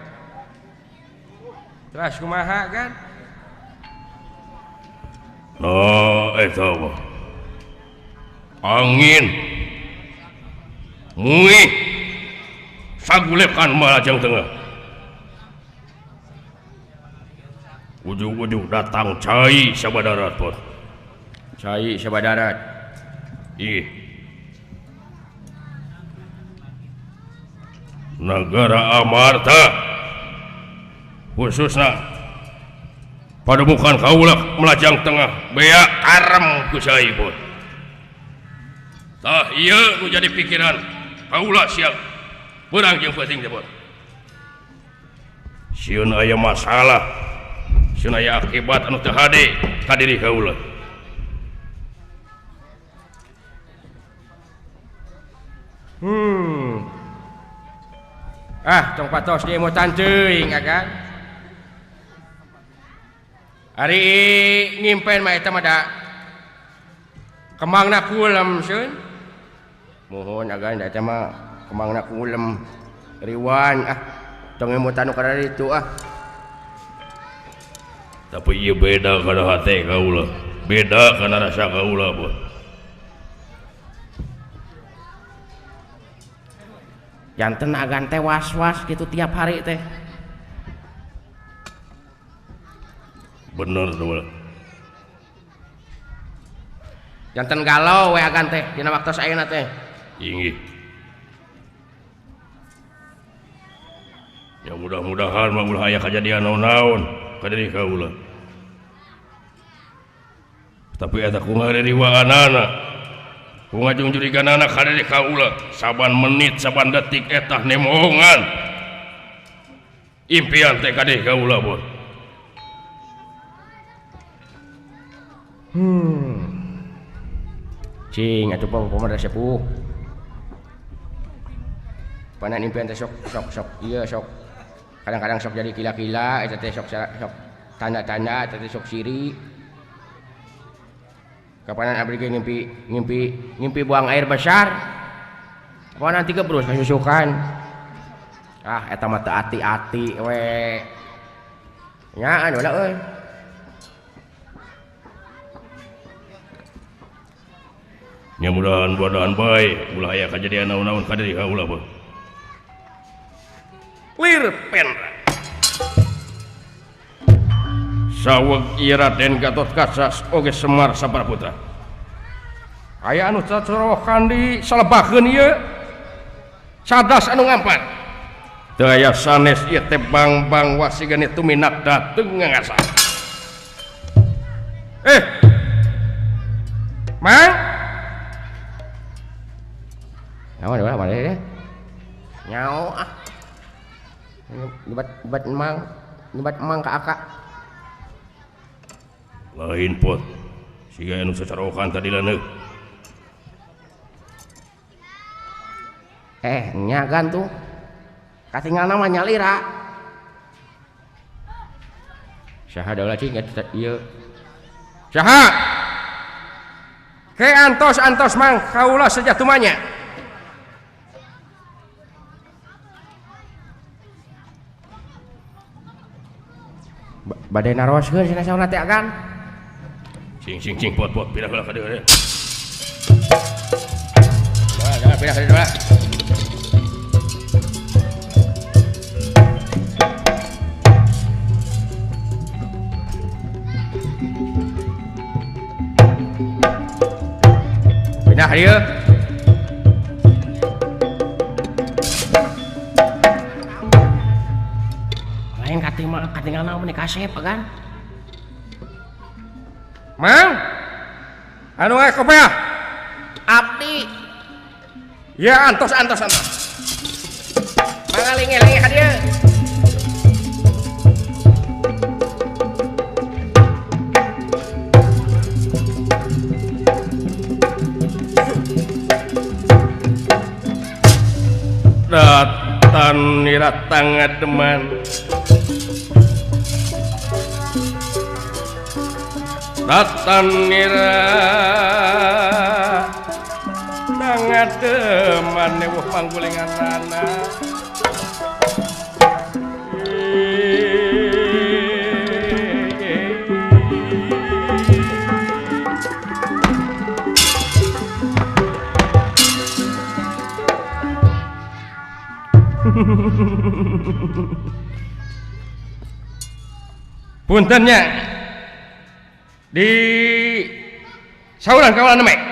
Speaker 3: Terus kumaha kan?
Speaker 2: Nah eta mah. Angin muih sagulekan Melajang Tengah. Ujung-ujung datang cai sabadarat bot.
Speaker 3: Cai sabadarat.
Speaker 2: Ih. Nagara Amarta khususna pademukan kaula Melajang Tengah bea arem ku cai bot. Tah ieu nu jadi pikiran kaula siap beurang jeung peuting teh bot. Sieun aya masalah, sieun aya akibat anu teu hade ka diri kaula.
Speaker 3: Ah, tong patos di emutan teuing Agan. Ari ngimpen mah eta mah da kembangna kulem seun. Mohon Agan da eta mah kembangna kulem riwan ah tong emutan nu kada ditu ah.
Speaker 2: Tapi ieu beda kana hate kaula, beda kana rasa kaula bos.
Speaker 3: Janten agan teh was-was gitu tiap hari teh.
Speaker 2: Bener tuh.
Speaker 3: Janten galau we agan teh dina waktos ayeuna teh.
Speaker 2: Inggih. Ya mudah-mudahan mah ulah aya kajadian naon-naon ka diri kaula. Tapi eta kumaha riwaanana. Kumaha jungjuriganana ka diri kaula saban menit saban detik eta nemongan. Impian teh ka diri kaula bos.
Speaker 3: Cing atuh pamada sepuh. Panan impian teh sok sok sok ieu sok. Kadang-kadang sok jadi kila-kila eta teh sok sok tanda-tanda eta teh sok siri. Kapanan abdi ge ngimpi ngimpi ngimpi buang air besar. Kapanan tiga terus kasusukan. Ah eta mah teu ati-ati we. Nyaan ulah euy.
Speaker 2: Nya mudahan mudahan bae ulah aya kajadian naon-naon ka diri kaula beuh. Lir penra. Saweg ieu Raden Gatotkaca oge Semar Saparaputra. Aya anu cacorokan di salebakeun ieu. Cadas anu ngampat. Teu aya sanes ieu teh bang-bang wasigane tuminak dateng ngangasa. Mang
Speaker 3: Nyawa udah mana deh? Nyawa ah. Nyebat emang, nyebat emang ke akak.
Speaker 2: Lain pot, siga anu sacarokan tadi laneuh.
Speaker 3: Nyagan tuh. Katinggal nama nyalira. Saha daulah cing eta ieu.
Speaker 2: Saha? Ke antos-antos mang kaula sejatumanya.
Speaker 3: Badai naroskeun cenah sauna teh agan.
Speaker 2: Cing cing cing pot pot pindah heula ka dieu.
Speaker 3: Pindah pindah pindah. Pindah ka dieu. Lain katinggal naon meni kasep agan.
Speaker 2: Mang anu aya kopiah
Speaker 3: abdi
Speaker 2: ya antos antos antos
Speaker 3: mangalinge-linge ka dieu.
Speaker 2: Datan niratang ngademan Datan nira ngademan newuh panggulinganana. Puntennya di sauran kawalan nemek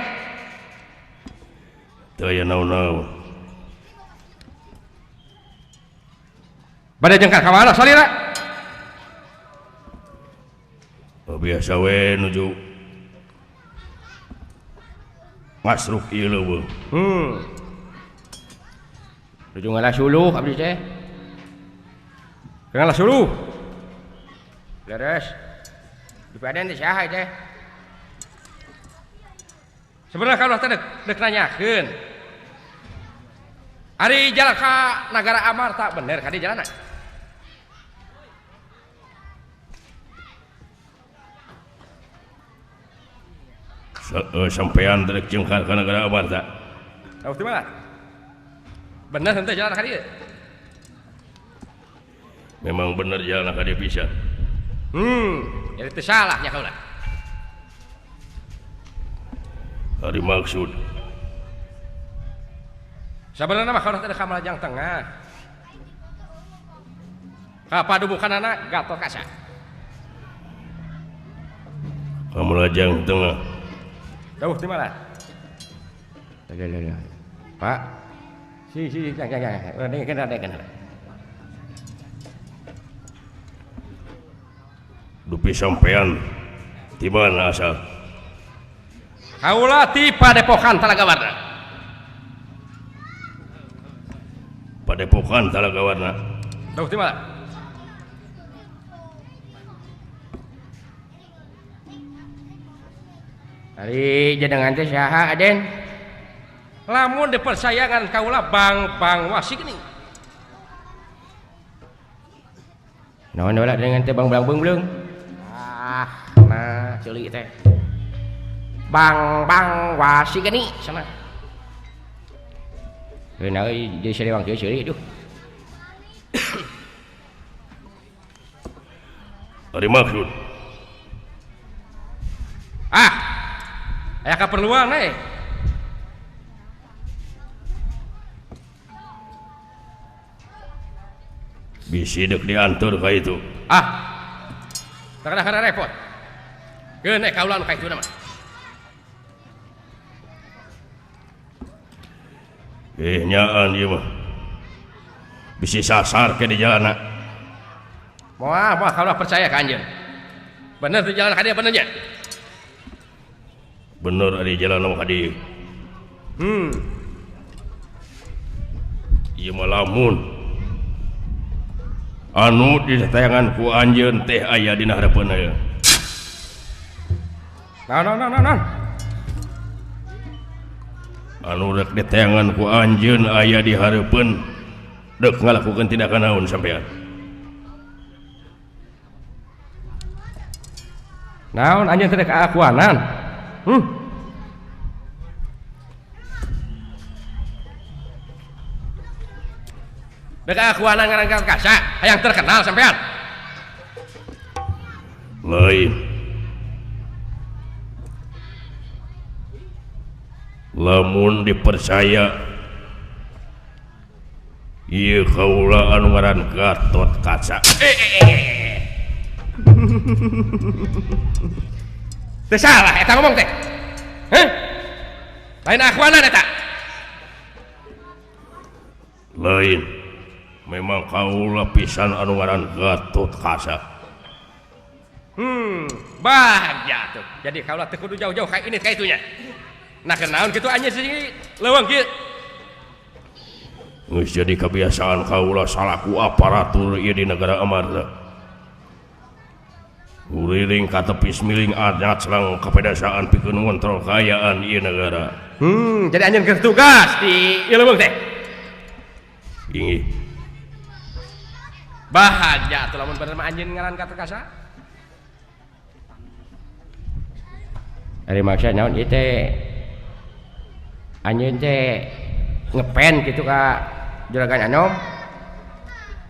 Speaker 2: teu aya naon-naon bade jengkar ka mana salira? Oh, biasa we nuju ngasruk ieu leuweung.
Speaker 3: Nuju ngalah suluh abdi teh.
Speaker 2: Ngalah suluh.
Speaker 3: Leres. Di paden teh saha teh?
Speaker 2: Sebenarnya kalau teh dek nanyakeun. Ari jalan ka Nagara Amarta bener ka di jalanna? Sampean dek jengkar ka Nagara Amarta. Tahu di mana? Bener henteu jalan ka dieu? Memang bener jalan ka dieu pisan.
Speaker 3: Jadi teu salah nya kaula.
Speaker 2: Ari maksud
Speaker 3: sabenerna mah kaula teh ka Melajang Tengah. Ka padubukanana Gatot Kaca.
Speaker 2: Ka Melajang Tengah.
Speaker 3: Jauh di mana? Pak. Si jangan. Urang dengekeun.
Speaker 2: Dupi sampean di mana asal?
Speaker 3: Kaula ti Padepokan Talaga Warna.
Speaker 2: Padepokan Talaga Warna.
Speaker 3: Jauh di mana? Ari jenengan teh saha, Aden? Lamun dipercayakan kaula Bang Wasik nih. Naon heula dengan teh Bang Bang Beung? Ah, nah ceuli teh. Bang Wasik nih sana. Heuh euy jeung sarewang kieu ceuli duh.
Speaker 2: Ari maksud.
Speaker 3: Ah. Aya kaperluan eh.
Speaker 2: Bisi dek diantur ka itu.
Speaker 3: Ah. Takana repot. Keun eh kaula nu ka itu mah.
Speaker 2: Nyaan ieu mah. Bisi sasar ke di jalan.
Speaker 3: Moal moal kaula percaya ka anjeun. Bener di jalan ka dieu bener nya?
Speaker 2: Bener di jalan ka dieu. Ieu mah lamun anu ditayangan ku anjeun teh aya dina hareupeun aya.
Speaker 3: Naon.
Speaker 2: Anu rek ditayangan ku anjeun aya di hareupeun deuk ngalakukeun tindakan naon sampean.
Speaker 3: Naon anjeun teh kaakuanan? Dek akuanan ngaran Kaca hayang terkenal sampean.
Speaker 2: Lain. Lamun dipercaya ieu kaula anu ngaran Gatot Kaca.
Speaker 3: Teu salah eta ngomong teh. Heh? Lain akuanan eta.
Speaker 2: Lain. Memang kaula pisan anu ngaran Gatot Kaca.
Speaker 3: Bahagia tuh. Jadi kaula teu kudu jauh-jauh ka ini ka itunya. Nah kenaon kitu anjeun sih leuweung kieu.
Speaker 2: Geus jadi kebiasaan kaula salaku aparatur ieu di negara Amarta. Uriring katepis miling anyat selang kapedasaan pikeun ngontrol kaayaan ieu negara.
Speaker 3: Jadi anjeun keur tugas di ieu leuweung teh.
Speaker 2: Inggih.
Speaker 3: Bahagia atuh lamun bener mah anjeun ngaran Gatot Kaca. Ari maksa naon ieu teh? Anjeun teh ngepen kitu ka Juragan Anom.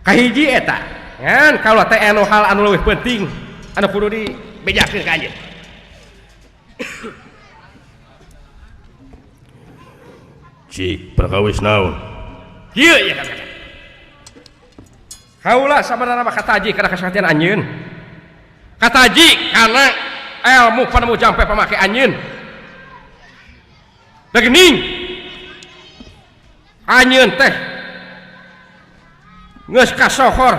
Speaker 3: Kahiji eta. Ngan kaula teh anu hal anu leuwih penting anu kudu dibejakeun ka anjeun.
Speaker 2: Cik perkawis naon?
Speaker 3: Kieu ya kan. Kaula sabenerna mah kataji kana kasaktian anjeun. Kataji kana ilmu panemu jampe pamake anjeun. Da geuning anjeun teh geus kasohor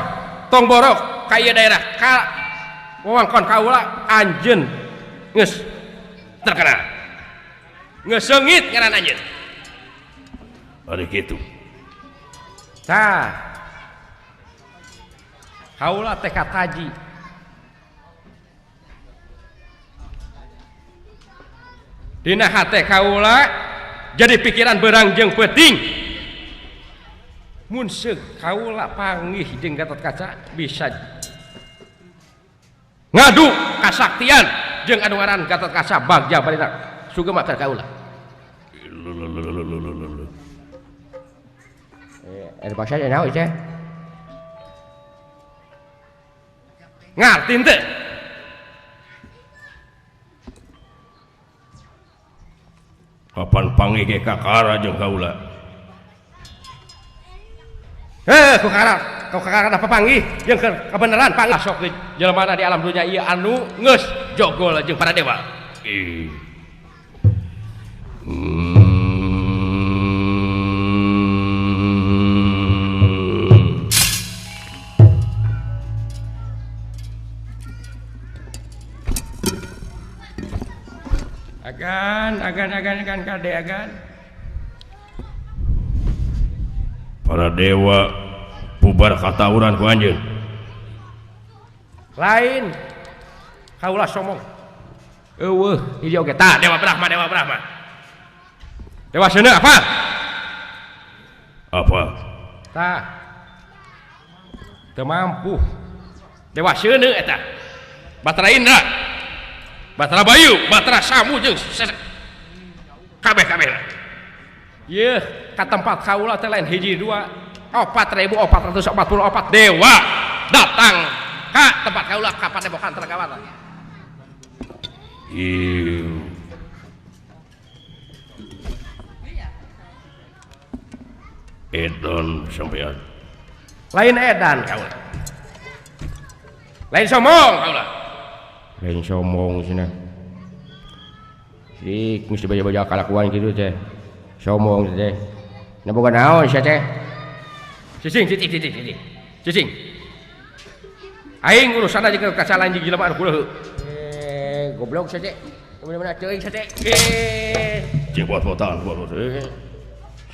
Speaker 3: tong borok ka ieu daerah ka wewengkon kaula anjeun geus terkenal. Geus seungit ngaran anjeun.
Speaker 2: Ari kitu.
Speaker 3: Tah. Kaula teh kataji. Dina hate kaula jadi pikiran berang jeung peuting. Mun seug kaula panggih jeung Gatot Kaca bisa ngadu kasaktian jeung anu ngaran Gatot Kaca bagja barina sugema ka kaula. Bahasa naon teh? Ngarti henteu?
Speaker 2: Kapan panggih ge kakara jeung kaula?
Speaker 3: Heh, ku kakara papanggih jeung kebenaran panggih sok jelema di alam dunia ieu anu geus jogol jeung para dewa. Agan, agan, agan, agan, kade, agan.
Speaker 2: Para dewa bubar katawuran ku anjeun.
Speaker 3: Lain kaula somong. Eueuh, hiji oge tah Dewa Brahma, Dewa Brahma. Dewa Seuneu apa?
Speaker 2: Apa?
Speaker 3: Tah. Teu mampu. Dewa Seuneu eta.
Speaker 2: Batara Indra. Batara Bayu, Batara Samu jeung kabeh-kabeh.
Speaker 3: Yeuh, ka tempat kaula teh lain hiji dua, 4.444 dewa datang ka tempat kaula ka padepokan Trengawata.
Speaker 2: Ieu. Edan sampean.
Speaker 3: Lain edan kaula. Lain sombong kaula. Lain sombong cenah. Sik mesti baja-baja kalakuan kitu teh. Sombong teh. Na boga naon sia teh? Cicing cicing cicing cicing. Cicing. Aing urusan aja ke kaca lanjing jelema anu kulehe. Goblok sia teh. Bener-bener teuing sia teh.
Speaker 2: Cing buat-buatan, buat-buat.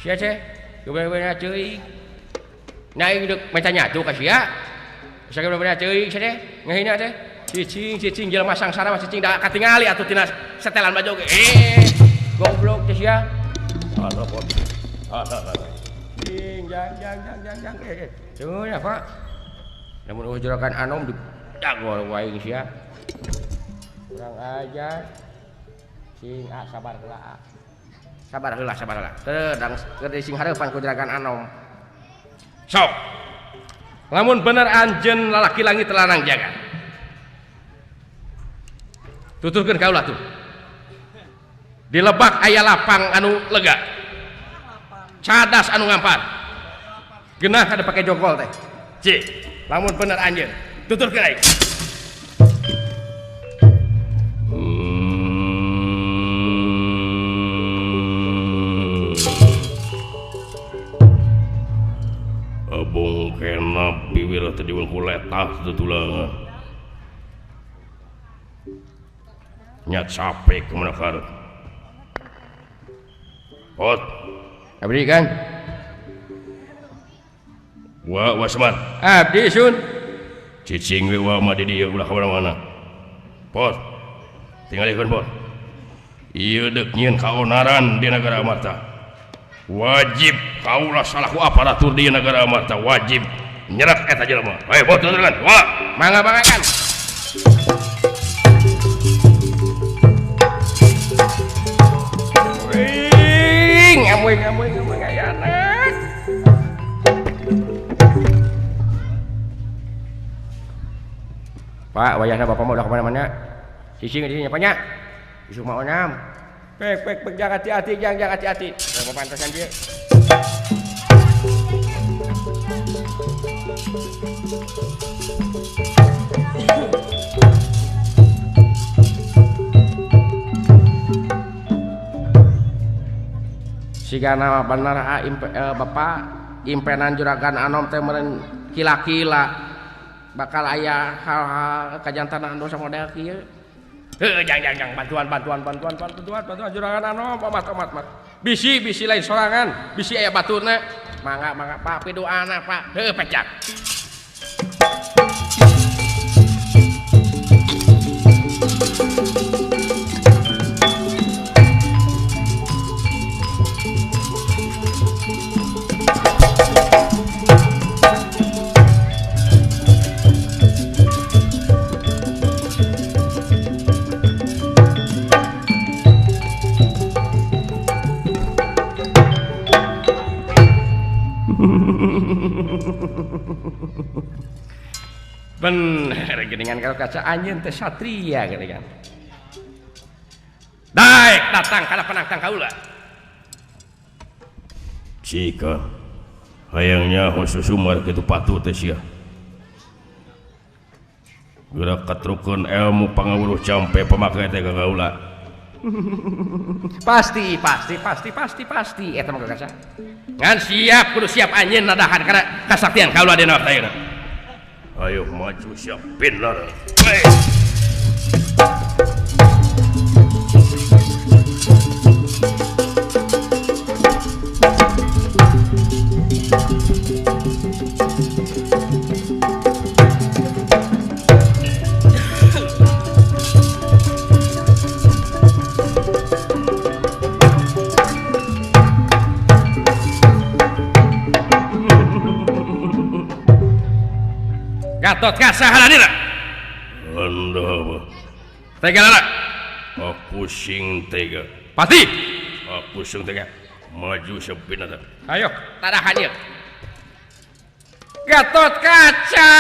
Speaker 3: Sia teh. Bener-bener teuing. Na aing deuk maca nyatu ka sia. Sia bener-bener teuing sia teh. Ngahina teh. Cicing cicing jelema sangsara mah cicing da katingali atuh tina setelan baju ge. Goblok teh sia. Cing jang jang jang jang jang. Teu ya, Pak. Namun juragan anom di dagol wae sia. Kurang ajar. Cing ah sabar heula. Sabar heula, sabar heula. Teu dang keur sing hareupan ku juragan anom.
Speaker 2: Sok. Lamun bener anjeun lalaki langit lanang jagat.
Speaker 3: Tuturkeun kaula tuh. Di lebak aya lapang anu lega. Cadas anu ngampar. Genah kada pake jogol teh. Cik, lamun bener anjeun, tuturkeun aing.
Speaker 2: Abong kena biwir teh diwengku letah tutulangan. Nya capek kemana karep. Pot.
Speaker 3: Abdi kan?
Speaker 2: Wa wa Semar.
Speaker 3: Abdi sun.
Speaker 2: Cicing we wa mah di dieu ulah ka mana-mana. Pot. Tingalikeun pot. Ieu deuk nyieun kaonaran di negara Amarta. Wajib kaula salaku aparatur di negara Amarta wajib nyerak eta jelema. Hayo pot tuturkeun. Wa,
Speaker 3: mangga mangga kan. Ngamuing ngamuing ngamuing ayana. Pak, wayahna bapak mah udah kemana-mana. Cicing di sini nya. Isuk mah onam. Pek pek pek jangan hati-hati, jangan jangan hati-hati. Bapak pantasan dia. Sigana bener bapak impenan juragan anom teh meureun kila-kila bakal aya hal-hal kajantanan dosa model kieu. Heuh jang jang jang bantuan bantuan bantuan bantuan bantuan juragan anom omat omat mat. Bisi bisi lain sorangan, bisi aya baturna. Mangga mangga Pak piduana Pak. Heuh pecak. Bener geningan kalau kaca anjeun teh satria geuningan. Daek datang kana penangtang kaula.
Speaker 2: Cika hayangnya khusus sumar kitu patut teh sia. Geura katrukeun ilmu pangawuruh campe pamake teh ka kaula.
Speaker 3: Pasti pasti pasti pasti pasti eta mah kaca. Ngan siap kudu siap anjeun nadahan kana kasaktian kaula dina waktu ayeuna.
Speaker 2: Ayo maju siap bener.
Speaker 3: Gatot kaca haladina.
Speaker 2: Anda
Speaker 3: tega lala.
Speaker 2: Aku sing tega.
Speaker 3: Pasti.
Speaker 2: Aku sing tega. Maju sepina.
Speaker 3: Ayo, tadahan ieu. Gatot Kaca.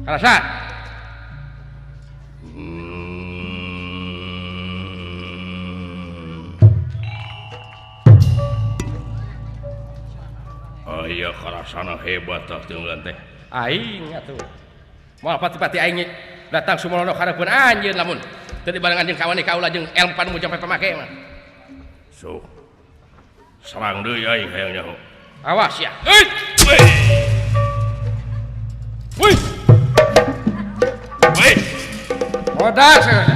Speaker 3: Karasa.
Speaker 2: Aya karasana hebat tah teunglan teh.
Speaker 3: Aing atuh. Moal pati-pati aing datang sumolono hareupeun anjeun lamun teu dibarengan jeung kawan kaula jeung ilmu panemu jampe pamake mah.
Speaker 2: So. Serang deui aing hayang nyaho.
Speaker 3: Awas ya. Euy. Woi.
Speaker 2: Woi.
Speaker 3: Modal saya.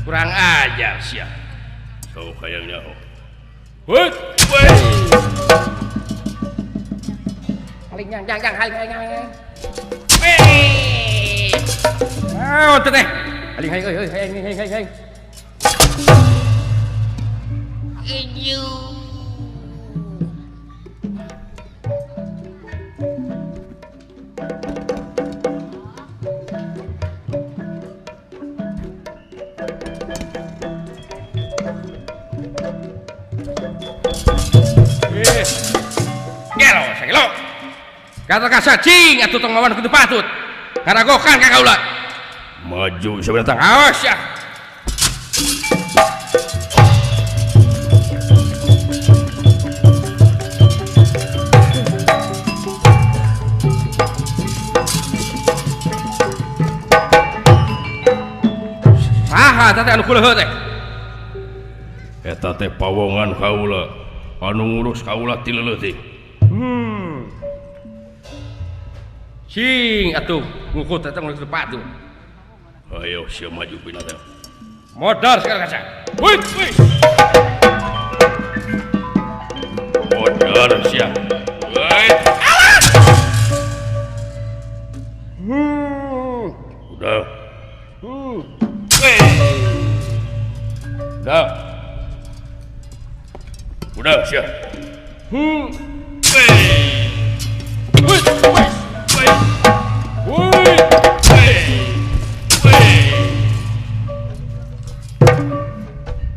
Speaker 3: Kurang ajar sia.
Speaker 2: So hayang nyaho.
Speaker 3: Woi. Paling yang yang yang haling haling haling. Naon teh teh? Haling haling euy haling haling haling haling.
Speaker 5: Ieu.
Speaker 3: Gelo, sagelo. Kata kasa cing atuh tong mawan kudu patut. Karagokan ka kaula.
Speaker 2: Maju siapa datang?
Speaker 3: Awas ya. Saha teh anu kuleuh teh?
Speaker 2: Eta teh pawongan kaula anu ngurus kaula ti leutik.
Speaker 3: Cing atuh ngukut eta mun patuh.
Speaker 2: Ayo sia maju pina teh.
Speaker 3: Modar sekali kaca. Woi, woi.
Speaker 2: Modar sia. Woi.
Speaker 3: Alas.
Speaker 2: Udah. Woi. Udah. Udah sia.
Speaker 3: Woi.
Speaker 2: Woi. Woi.
Speaker 3: Woi.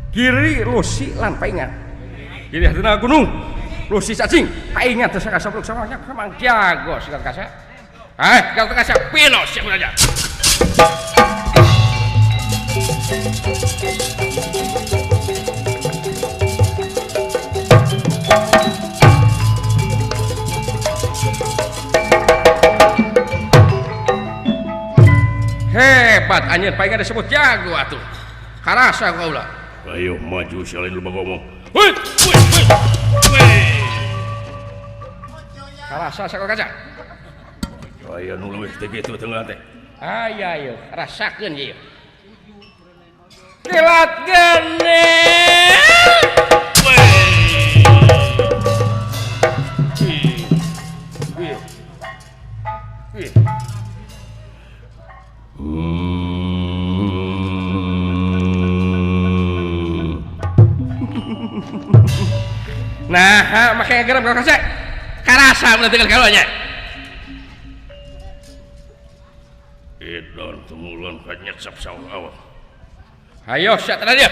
Speaker 3: Kiri lusi lan paingan. Kiri hatina gunung. Lusi cacing. Paingan teh sakasabluk samangnya samang jago sikat kasa. Eh, kalau kasa pino siap aja. Hebat anjeun paingan disebut jago atuh. Karasa kaula.
Speaker 2: Ayo maju salin lu ngomong.
Speaker 3: Woi, woi, woi. Karasa sakal kaca.
Speaker 2: Aya nu leuwih teh kitu tengah teh.
Speaker 3: Aya ieu, rasakeun ieu. Kilat gene. Nah, makanya geram kalau kasih karasa menentukan kalaunya.
Speaker 2: Edon temulon kanyet sap sawah awak.
Speaker 3: Ayo, siap tadi dia.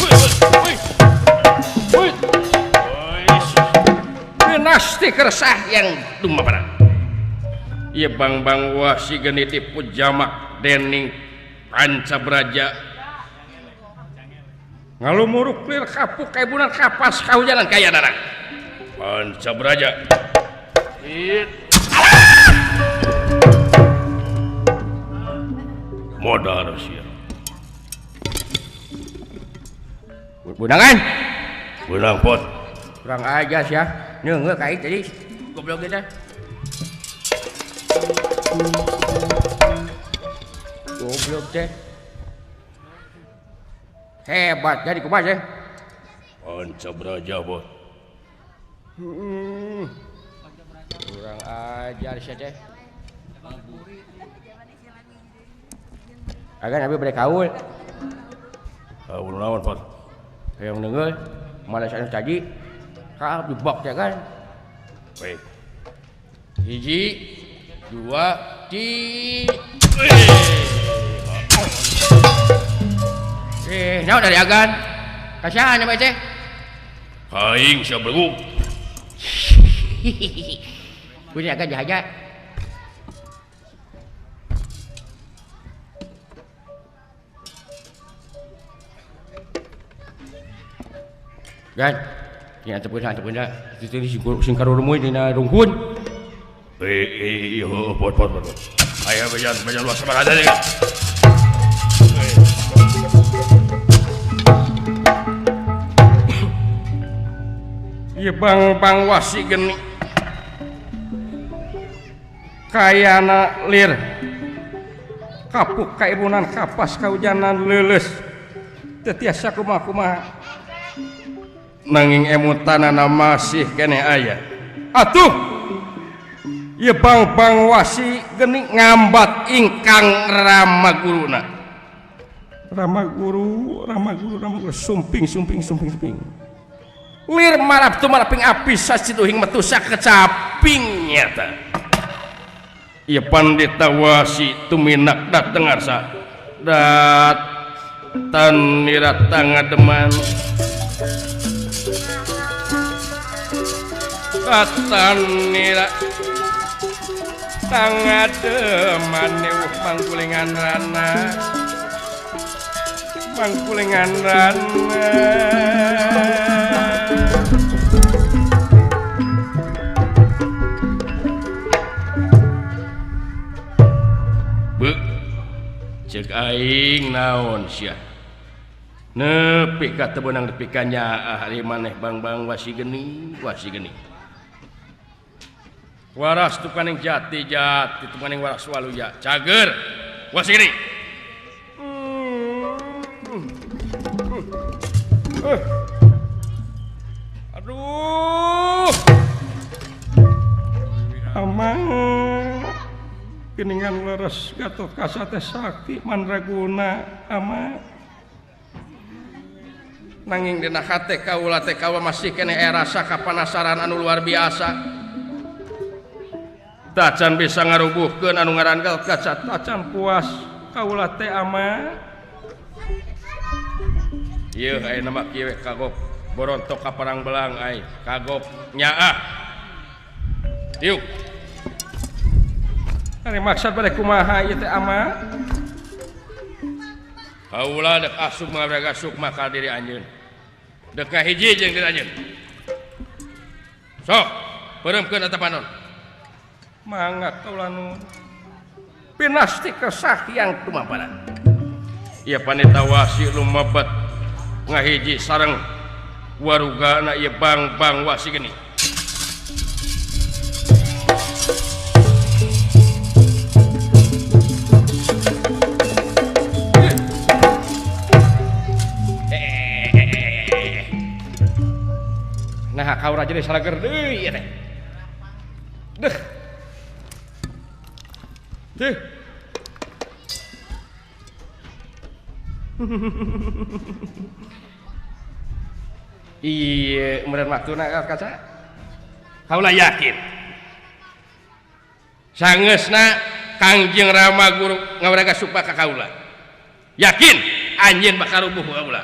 Speaker 3: Woi, woi, woi. Dinasti keresah yang dumma pada.
Speaker 2: Ieu Bangbang Wasi geni dipujamak dening Panca Braja ngalumuruk lir kapuk kaibunan kapas kahujanan kayanana Panca Braja. Modar sia.
Speaker 3: Bunangan?
Speaker 2: Bunang pot.
Speaker 3: Kurang aja sia. Neungeut ka tadi. Goblok teh. Goblok teh. Hebat jadi kumaha teh?
Speaker 2: Panca Braja bot.
Speaker 3: Kurang ajar sia teh. Agan abi bade kaul.
Speaker 2: Kaul naon pot?
Speaker 3: Hayang neungeul malas anu tadi ka abdi bak teh kan.
Speaker 2: Baik. Hiji, dua, tiga.
Speaker 3: Naon dari agan? Kasihan nya teh.
Speaker 2: Aing sia beleguk.
Speaker 3: Punya agan jahaja. Gan, nya teu beunang. Itu sing karurumuy dina rungkun.
Speaker 2: Iya, pot. Aya bejan luas sabaraha deui. Ieu Bangbang Wasi geni kayana lir kapuk kaibunan kapas kaujanan leuleus teu tiasa kumaha-kumaha nanging emutanana masih keneh aya. Atuh ieu Bangbang Wasi geni ngambat ingkang Rama guruna. Rama guru sumping.
Speaker 3: Lir marap tumaraping api sacituhing metu sakecaping nyata.
Speaker 2: Ieu Pandita Wasi tuminak dateng arsa datan nira tangademan. Datan nira tangademan newuh mangkulingan rana. Mangkulingan rana. Cek aing naon sia nepi ka teu beunang nepi ka nyaah ari maneh Bangbang Wasi geni waras tukaning jati tukaning waras waluya cager Wasi geni. Aduh amang geningan leres Gatot Kaca teh sakti mandraguna ama
Speaker 3: nanging dina hate kaula teh kaula masih keneh rasa kapanasaran anu luar biasa.
Speaker 2: Tacan bisa ngarubuhkeun anu ngaran Gatot Kaca tacan puas kaula teh ama.
Speaker 3: Ieu ayeuna mah kieu we kagok borontok ka parang belang ai kagok nyaah. Diuk.
Speaker 2: Ari maksad bade kumaha ieu teh ama?
Speaker 3: Kaula dek asup ngabraga sukma ka diri anjeun. Dek kahiji jeung diri anjeun. Sok, peureumkeun eta panon.
Speaker 2: Mangga kaula nun. Pinasti kesahyang
Speaker 3: tumamparan. Ieu Pandita Wasi lumebet ngahiji sareng warugana ieu Bangbang Wasi geni. Nah, kaura jadi salager deui ieu teh. Deuh. Deuh. Iya, meureun waktuna Kaca. Kaula yakin. Sangeusna Kangjeng Rama Guru ngawaraga supa ka kaula. Yakin anjeun bakal rubuh kaula.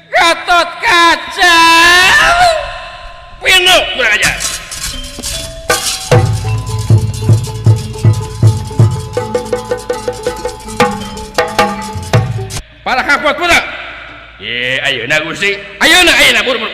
Speaker 3: Gatot Kaca. Pinuh kurang ajar.
Speaker 2: Ayeuna Gusti, ayeuna ayeuna buru-buru.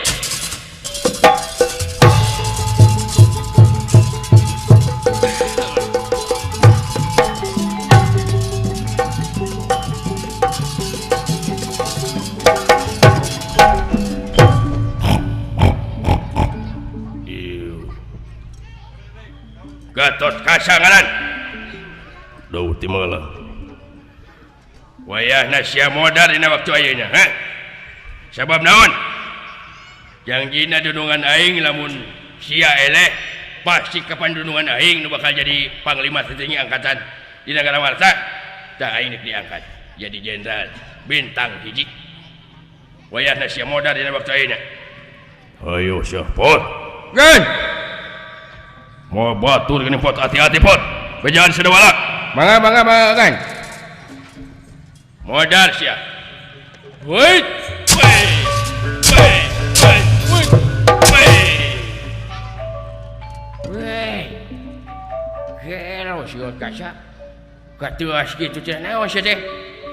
Speaker 2: Gatot Kaca ngaran. Duh timeulah. Wayahna sia modar dina waktu ayeuna, ha? Sabab naon? Jangjina dunungan aing lamun sia eleh pasti kapan dunungan aing nu bakal jadi panglima tertinggi angkatan di negara Warta, tah aing nek diangkat jadi jenderal bintang hiji. Wayahna sia modar dina waktu ayeuna. Ayo sia pot. Geun. Mau batur gini pot, hati-hati pot. Berjalan sedewala.
Speaker 3: Mangga mangga mangga kan.
Speaker 2: Modar sia. Woi. Woi. Woi. Woi. Woi.
Speaker 3: Woi. Gelo sia kaca. Katuas kitu teh naon sia teh?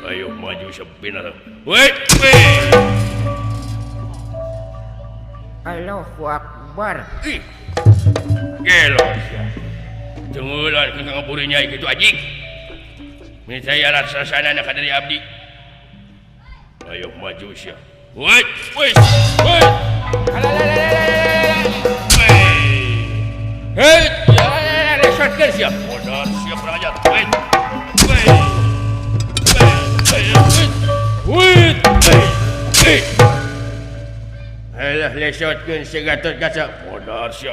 Speaker 2: Ayo maju sepina. Woi. Woi.
Speaker 3: Allahu Akbar.
Speaker 2: Ih. Gelo sia. Tunggulan ke ngaburi nyai kitu anjing. Minta alat sasana ka dari abdi. Ayo maju sia. Woi, woi, woi. Hei, lesotkeun sia. Modar sia kurang ajar. Woi. Woi. Woi. Woi. Alah lesotkeun si Gatot Kaca. Modar sia.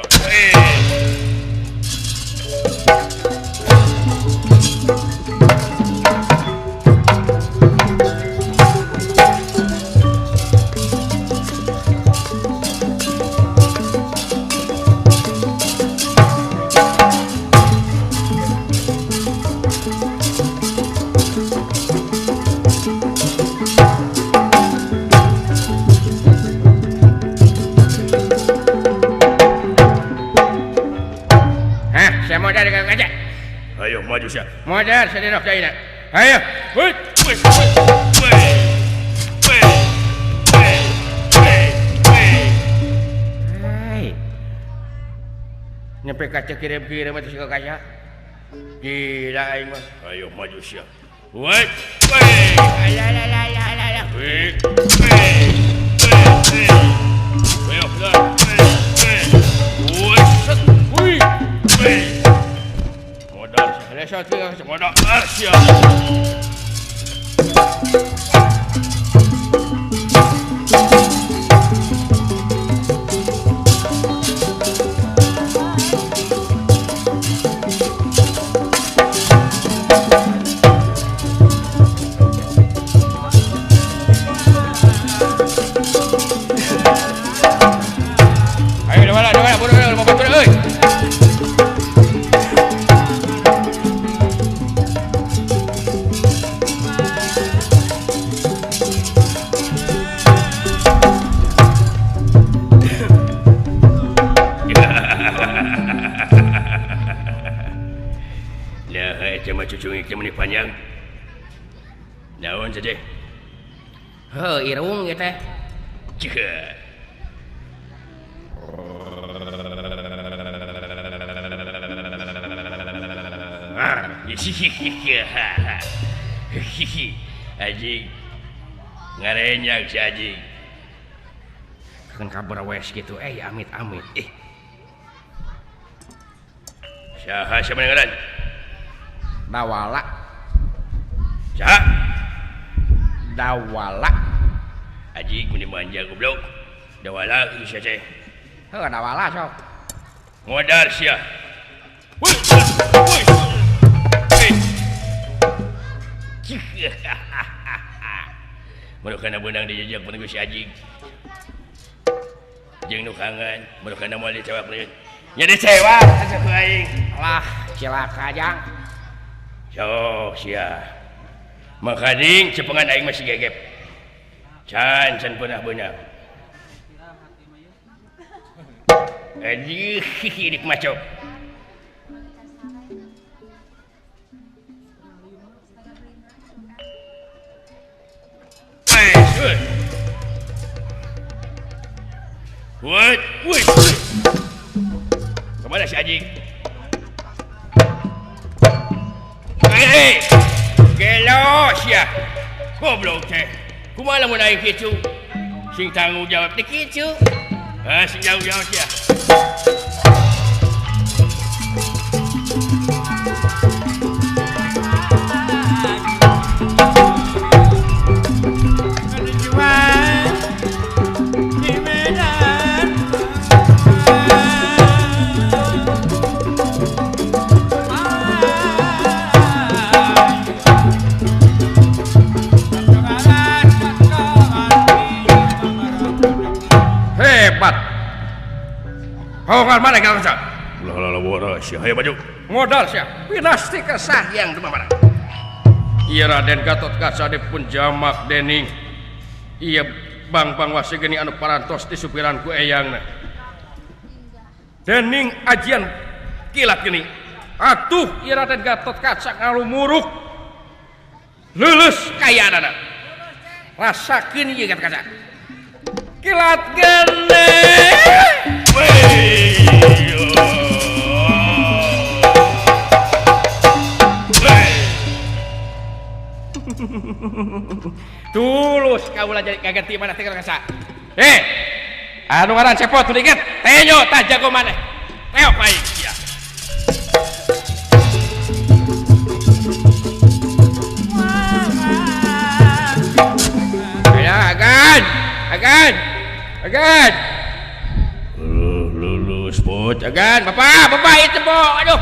Speaker 2: Ayo maju sia.
Speaker 3: Modar sadirok ayeuna. Ayo.
Speaker 2: Woi, woi, woi. Woi. Woi. Woi.
Speaker 3: Hei. Nyampe kaca kirim-kirim atuh si kaca. Gila aing mah.
Speaker 2: Ayo maju sia. Woi. Woi.
Speaker 3: Alah.
Speaker 2: Woi. Woi. Woi. Ayo, woi. Woi. Woi. Woi. Lesot ke modar sia.
Speaker 3: Ayo dewala dewala buru-buru mau batur euy.
Speaker 2: Panjang naon saja
Speaker 3: heuh irung ieu teh
Speaker 2: anjing ngarenyak si anjing
Speaker 3: kan kabar wes gitu amit amit
Speaker 2: saha siapa ngaran
Speaker 3: Dawala.
Speaker 2: Saha?
Speaker 3: Dawala.
Speaker 2: Anjing meni manja goblok. Dawala kitu sia teh.
Speaker 3: Heuh dawala sok.
Speaker 2: Modar sia. Woi. Woi. Merukana beunang dijejak pun ku si anjing. Jeung nu kangen, merukana moal dicewak deui. Nya dicewak asa ku aing.
Speaker 3: Lah, cilaka jang.
Speaker 2: Sok sia. Makaning cepengan aing masih gegep. Can can pernah beunang. Anjing dik macok.
Speaker 3: Woi, woi. Kemana si anjing? Hei, gelo sia. Goblok teh. Kumaha lamun aing kitu? Sing tanggung jawab teh kitu. Ah, sing tanggung jawab sia. Hongan mana kalau sa? Ulah ulah sia hayo maju.
Speaker 2: Modal sia. Pinasti kesahyang di mana? Ieu Raden Gatotkaca dipun jamak dening. Ieu Bang-bang Wasigeni anu parantos disupiran ku eyangna. Dening ajian kilat geni. Atuh ieu Raden Gatotkaca ngalumuruk. Lulus kayaanana. Rasakeun ieu Gatotkaca. Kilat geni. Tulus kaula jadi kaganti mana teh kasa. Eh, anu ngaran cepot inget, tenyo tah jago maneh. Teok aing sia. Aya agan, agan. Agan.
Speaker 3: Lulus put.
Speaker 2: Agan, bapak, bapak itu bo, aduh.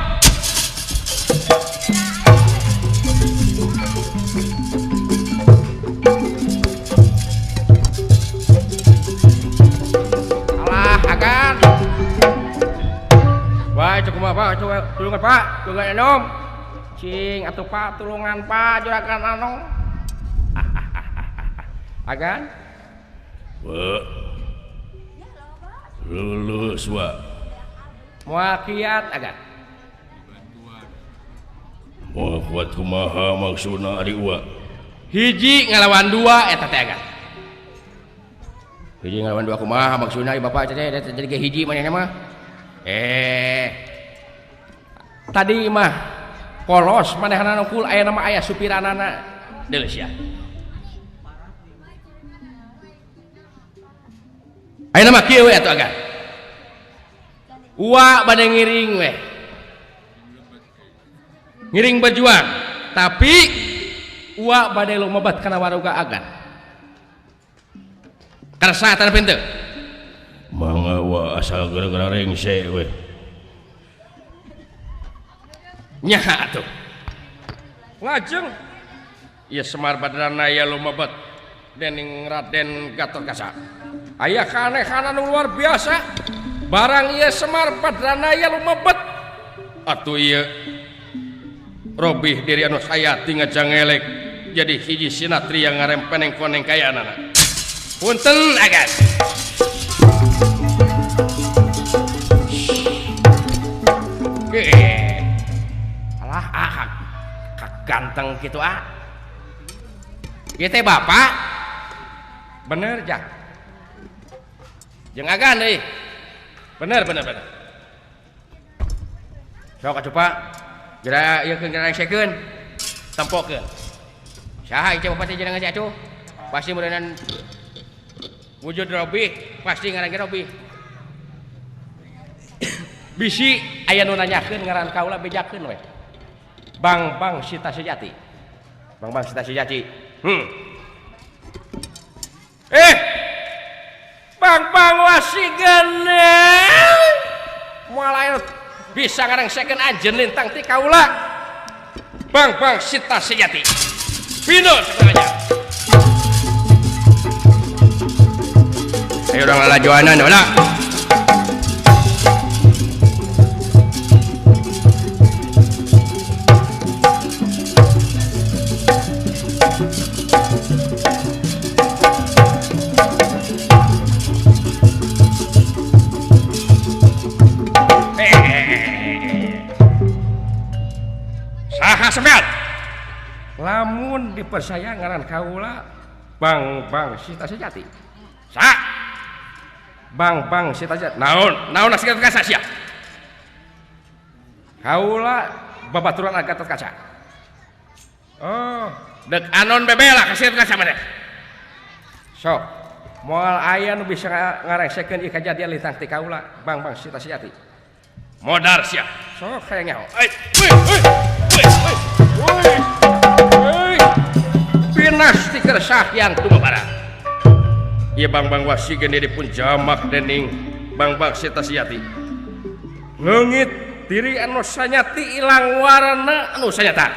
Speaker 2: Alah, agan. Wah, cukup Pak, tulungan Pak, tulungan enom. Cing atuh Pak, tulungan Pak, juragan anom. Agan.
Speaker 3: Wah. Lulus wa.
Speaker 2: Moal kiat agan.
Speaker 3: Moal kuat kumaha maksudna ari uwa.
Speaker 2: Hiji ngalawan dua eta teh agan.
Speaker 3: Hiji ngalawan dua kumaha maksudna ieu bapak teh jadi ge hiji manehna mah.
Speaker 2: Tadi mah polos manehna nukul aya nama aya supiranana. Deuleu sia. Ayeuna mah kieu we atuh agan. Uwa bade ngiring we. Ngiring berjuang, tapi uwa bade lumebat kana waruga agan. Karsa tanah pintu.
Speaker 3: Mangga uwa asal gara-gara rengse we.
Speaker 2: Nya atuh. Lajeng ieu Semar Badranaya lumebet dening Raden Gatotkaca. Aya kaanehana nu luar biasa. Barang ieu Semar Badranaya lumebet atuh ieu robih diri anu hayati ngajangelek jadi hiji sinatria ngarempeneng koneng kayaanana. Punten agan. Alah ah ganteng kitu ah. Ieu teh bapak. Bener jak. Jeung agan deui. Bener bener bener. Sok atuh Pak. Geura ieu keun rengsekeun. Tempokeun. Saha ieu bapak teh jenengan si atuh? Pasti meureunan wujud robih, pasti ngaran ge robih. Bisi aya nu nanyakeun ngaran kaula bejakeun we. Bang-bang Sita Sejati. Bang-bang Sita Sejati. Bang-bang Wasigene. Moal aya bisa ngarengsekeun anjeun lintang ti kaula. Bang-bang Sita Sejati. Pino sakalanya.
Speaker 3: Ayo urang lalajoanan heula.
Speaker 2: Saha sampean? Lamun dipercaya ngaran kaula Bang-bang Sita Sejati. Sa. Bang bang sita naon naon nasi Gatot Kaca sia. Kaula babaturan Gatot Kaca. Oh, dek anon bebela ka Gatot Kaca maneh. Sok, moal aya nu bisa ngaresekeun ieu kajadian lintang ti kaula Bang Bang Sita Sejati. Modar sia. Sok hayang nyaho. Euy, euy, euy, euy. Euy. Pinas ti keur sahyang tumabara. Ieu Bang Bang Wasi gede dipun jamak dening Bang Bang Sita Sejati. Leungit diri anu sanyati ilang warna anu sanyata.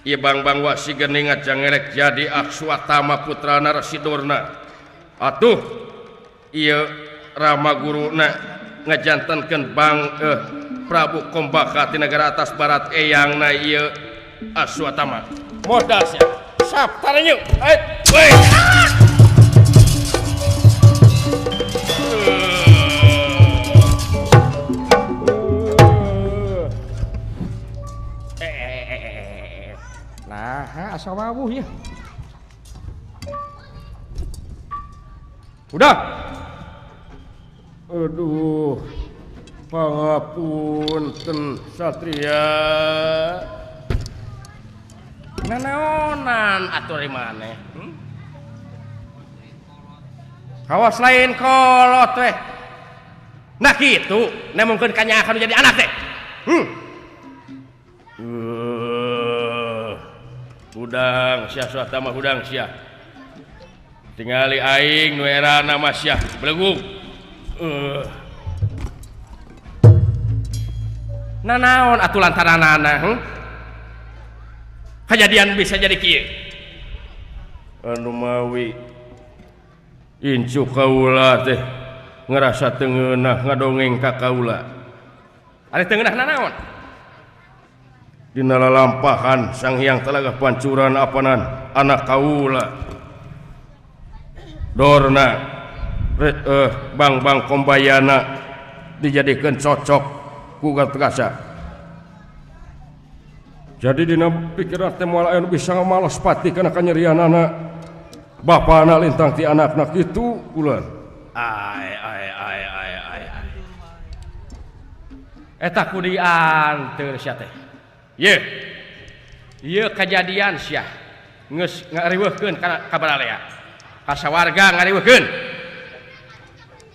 Speaker 2: Ieu Bang Bang Wasi geuning ngajangerek jadi Akswatama putrana Resi Durna. Atuh ieu Rama guruna ngajantenkeun Bang Prabu Kombaka ti negara atas barat eyangna ieu Aswatama. Modal sia. Saptaranyu. Euy. Nah, asa wawuh ya. Udah. Aduh. Pangapunten satria. Nanaonan atuh di maneh? Kawas lain kolot weh. Nah kitu, nemongkeun kanyaah jadi anak teh. Hudang sia Swatama hudang sia. Tingali aing nu erana mah sia belegug. Nanaon atuh lantaranana, Kajadian bisa jadi kieu. Anu mawi incu kaula teh ngerasa teu ngeunah ngadongeng ka kaula. Ari teu ngeunah nanaon? Dina lalampahan Sang Hyang Talaga Pancuran apanan anak kaula Dorna Bang Bang Kombayana dijadikeun cocok ku Gatot Kaca. Jadi dina pikiran teh moal aya nu bisa ngamalos pati kana kanyerianana bapana lintang ti anakna kitu ulan. Ai ai ai ai ai. Eta ku dianteur sia teh. Ye. Ieu kajadian sia geus ngariweuhkeun kana kabaralea. Kasawarga ngariweuhkeun.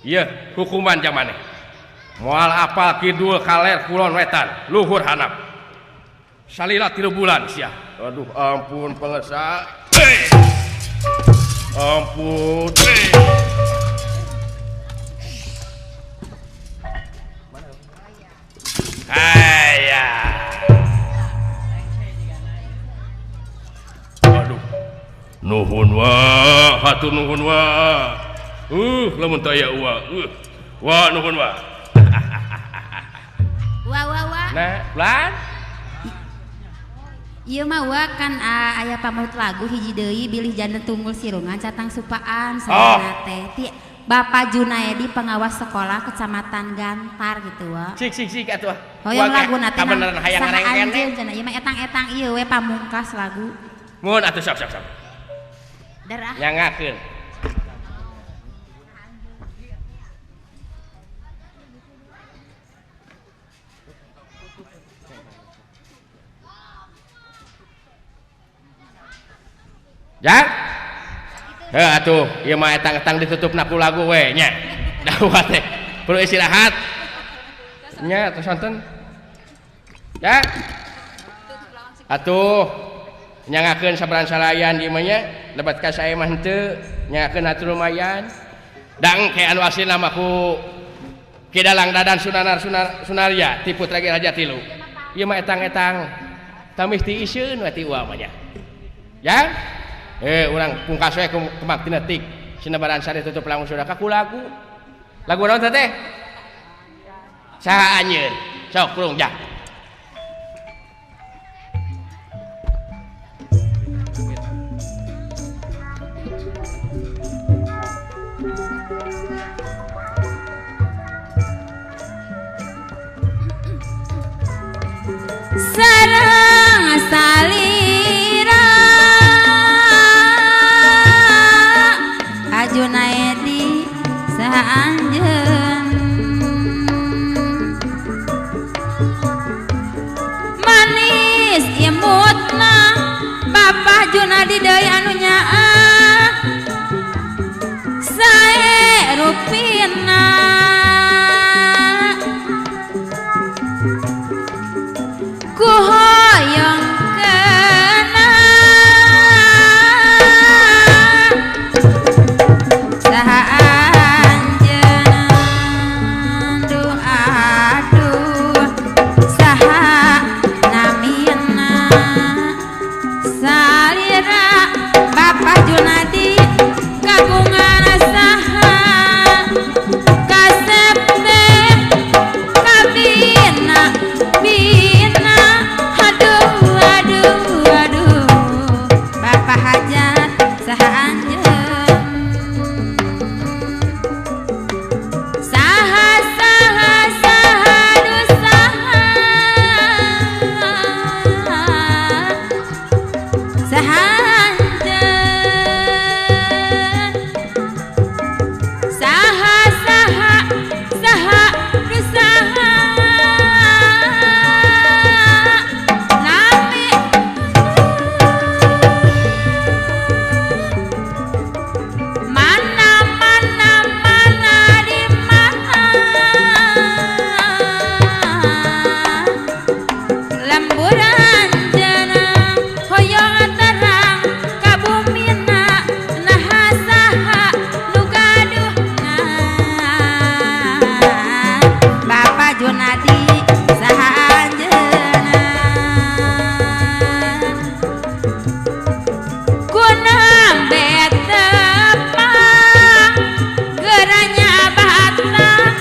Speaker 2: Ieu hukuman jang maneh. Moal apal kidul kaler kulon wetan, luhur hanap. Salila 3 bulan sia. Aduh ampun pangesa. Ampun. Aya. Aduh. Nuhun wa, hatur nuhun wa. Lamun teu aya wa. Wa nuhun wa.
Speaker 1: Wa wa wa.
Speaker 2: Nah, lan.
Speaker 1: Ieu mah wa kan aya pamut lagu hiji deui bilih janda tunggul sirungan catang supaan saurna teh ti Bapak Junaedi pengawas sekolah Kecamatan Gantar gitu wa.
Speaker 2: Cik cik cik atuh.
Speaker 1: Hoyong laguna teh
Speaker 2: kabeneran hayang ngarengken
Speaker 1: cenah ieu mah etang-etang ieu we pamungkas lagu.
Speaker 2: Mun atuh sok sok sok.
Speaker 1: Derah.
Speaker 2: Nyangakeun. Jang. Heuh atuh, ieu mah etang-etang ditutupna ku lagu we nya. Dawa teh. Perlu istirahat. Nya tos sonten. Ya. Atuh nyangakeun sabaran salayan ieu mah nya, lebat ka sae mah henteu, nyangakeun atuh lumayan. Dang ke anu aslina mah ku Ki Dalang Dadan Sunanar Sunarya ti putra Ki Raja Tilu. Ieu mah etang-etang tamis ti iseun we ti uwa mah nya. Jang. Urang pungkas we kemak tina tik sinebaran sari tutup langsung sudah kaku lagu. Lagu naon teh? Saha anjeun? Sok kurung jah.
Speaker 1: Sareng salira Junaedi sa saha anjeun manis imutna Bapak Junadi deui anu nyaah sae rupina ku hoyong kena saha anjeun duh aduh saha namina salira Bapak Junadi kagungan saha kasep teh kabina bina aduh aduh aduh Bapak hajat saha anjeun saha saha saha duh saha saha anjeun saha saha saha duh saha nami mana mana mana di mana lembur anjeunna hoyong terang ka bumina naha saha nu gaduhna Bapak Junadi saha anjeunna kunambe tepang geranya batang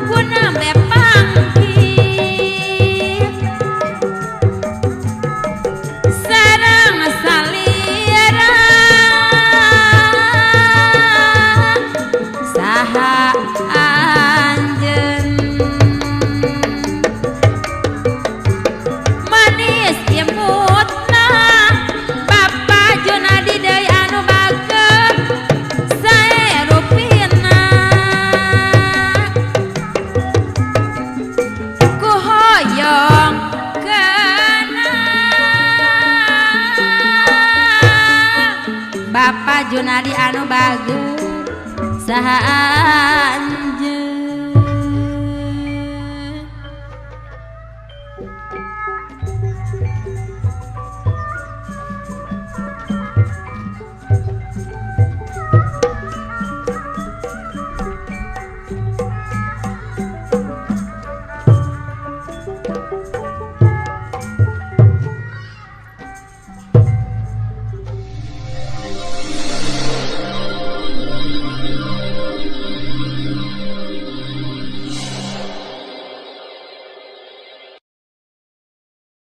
Speaker 1: kunambe panggih sareng salira saha anjeun manis imutna Bapak Junadi deui anu bageur sae rupina ku hoyong kena Bapak Junadi anu bageur saha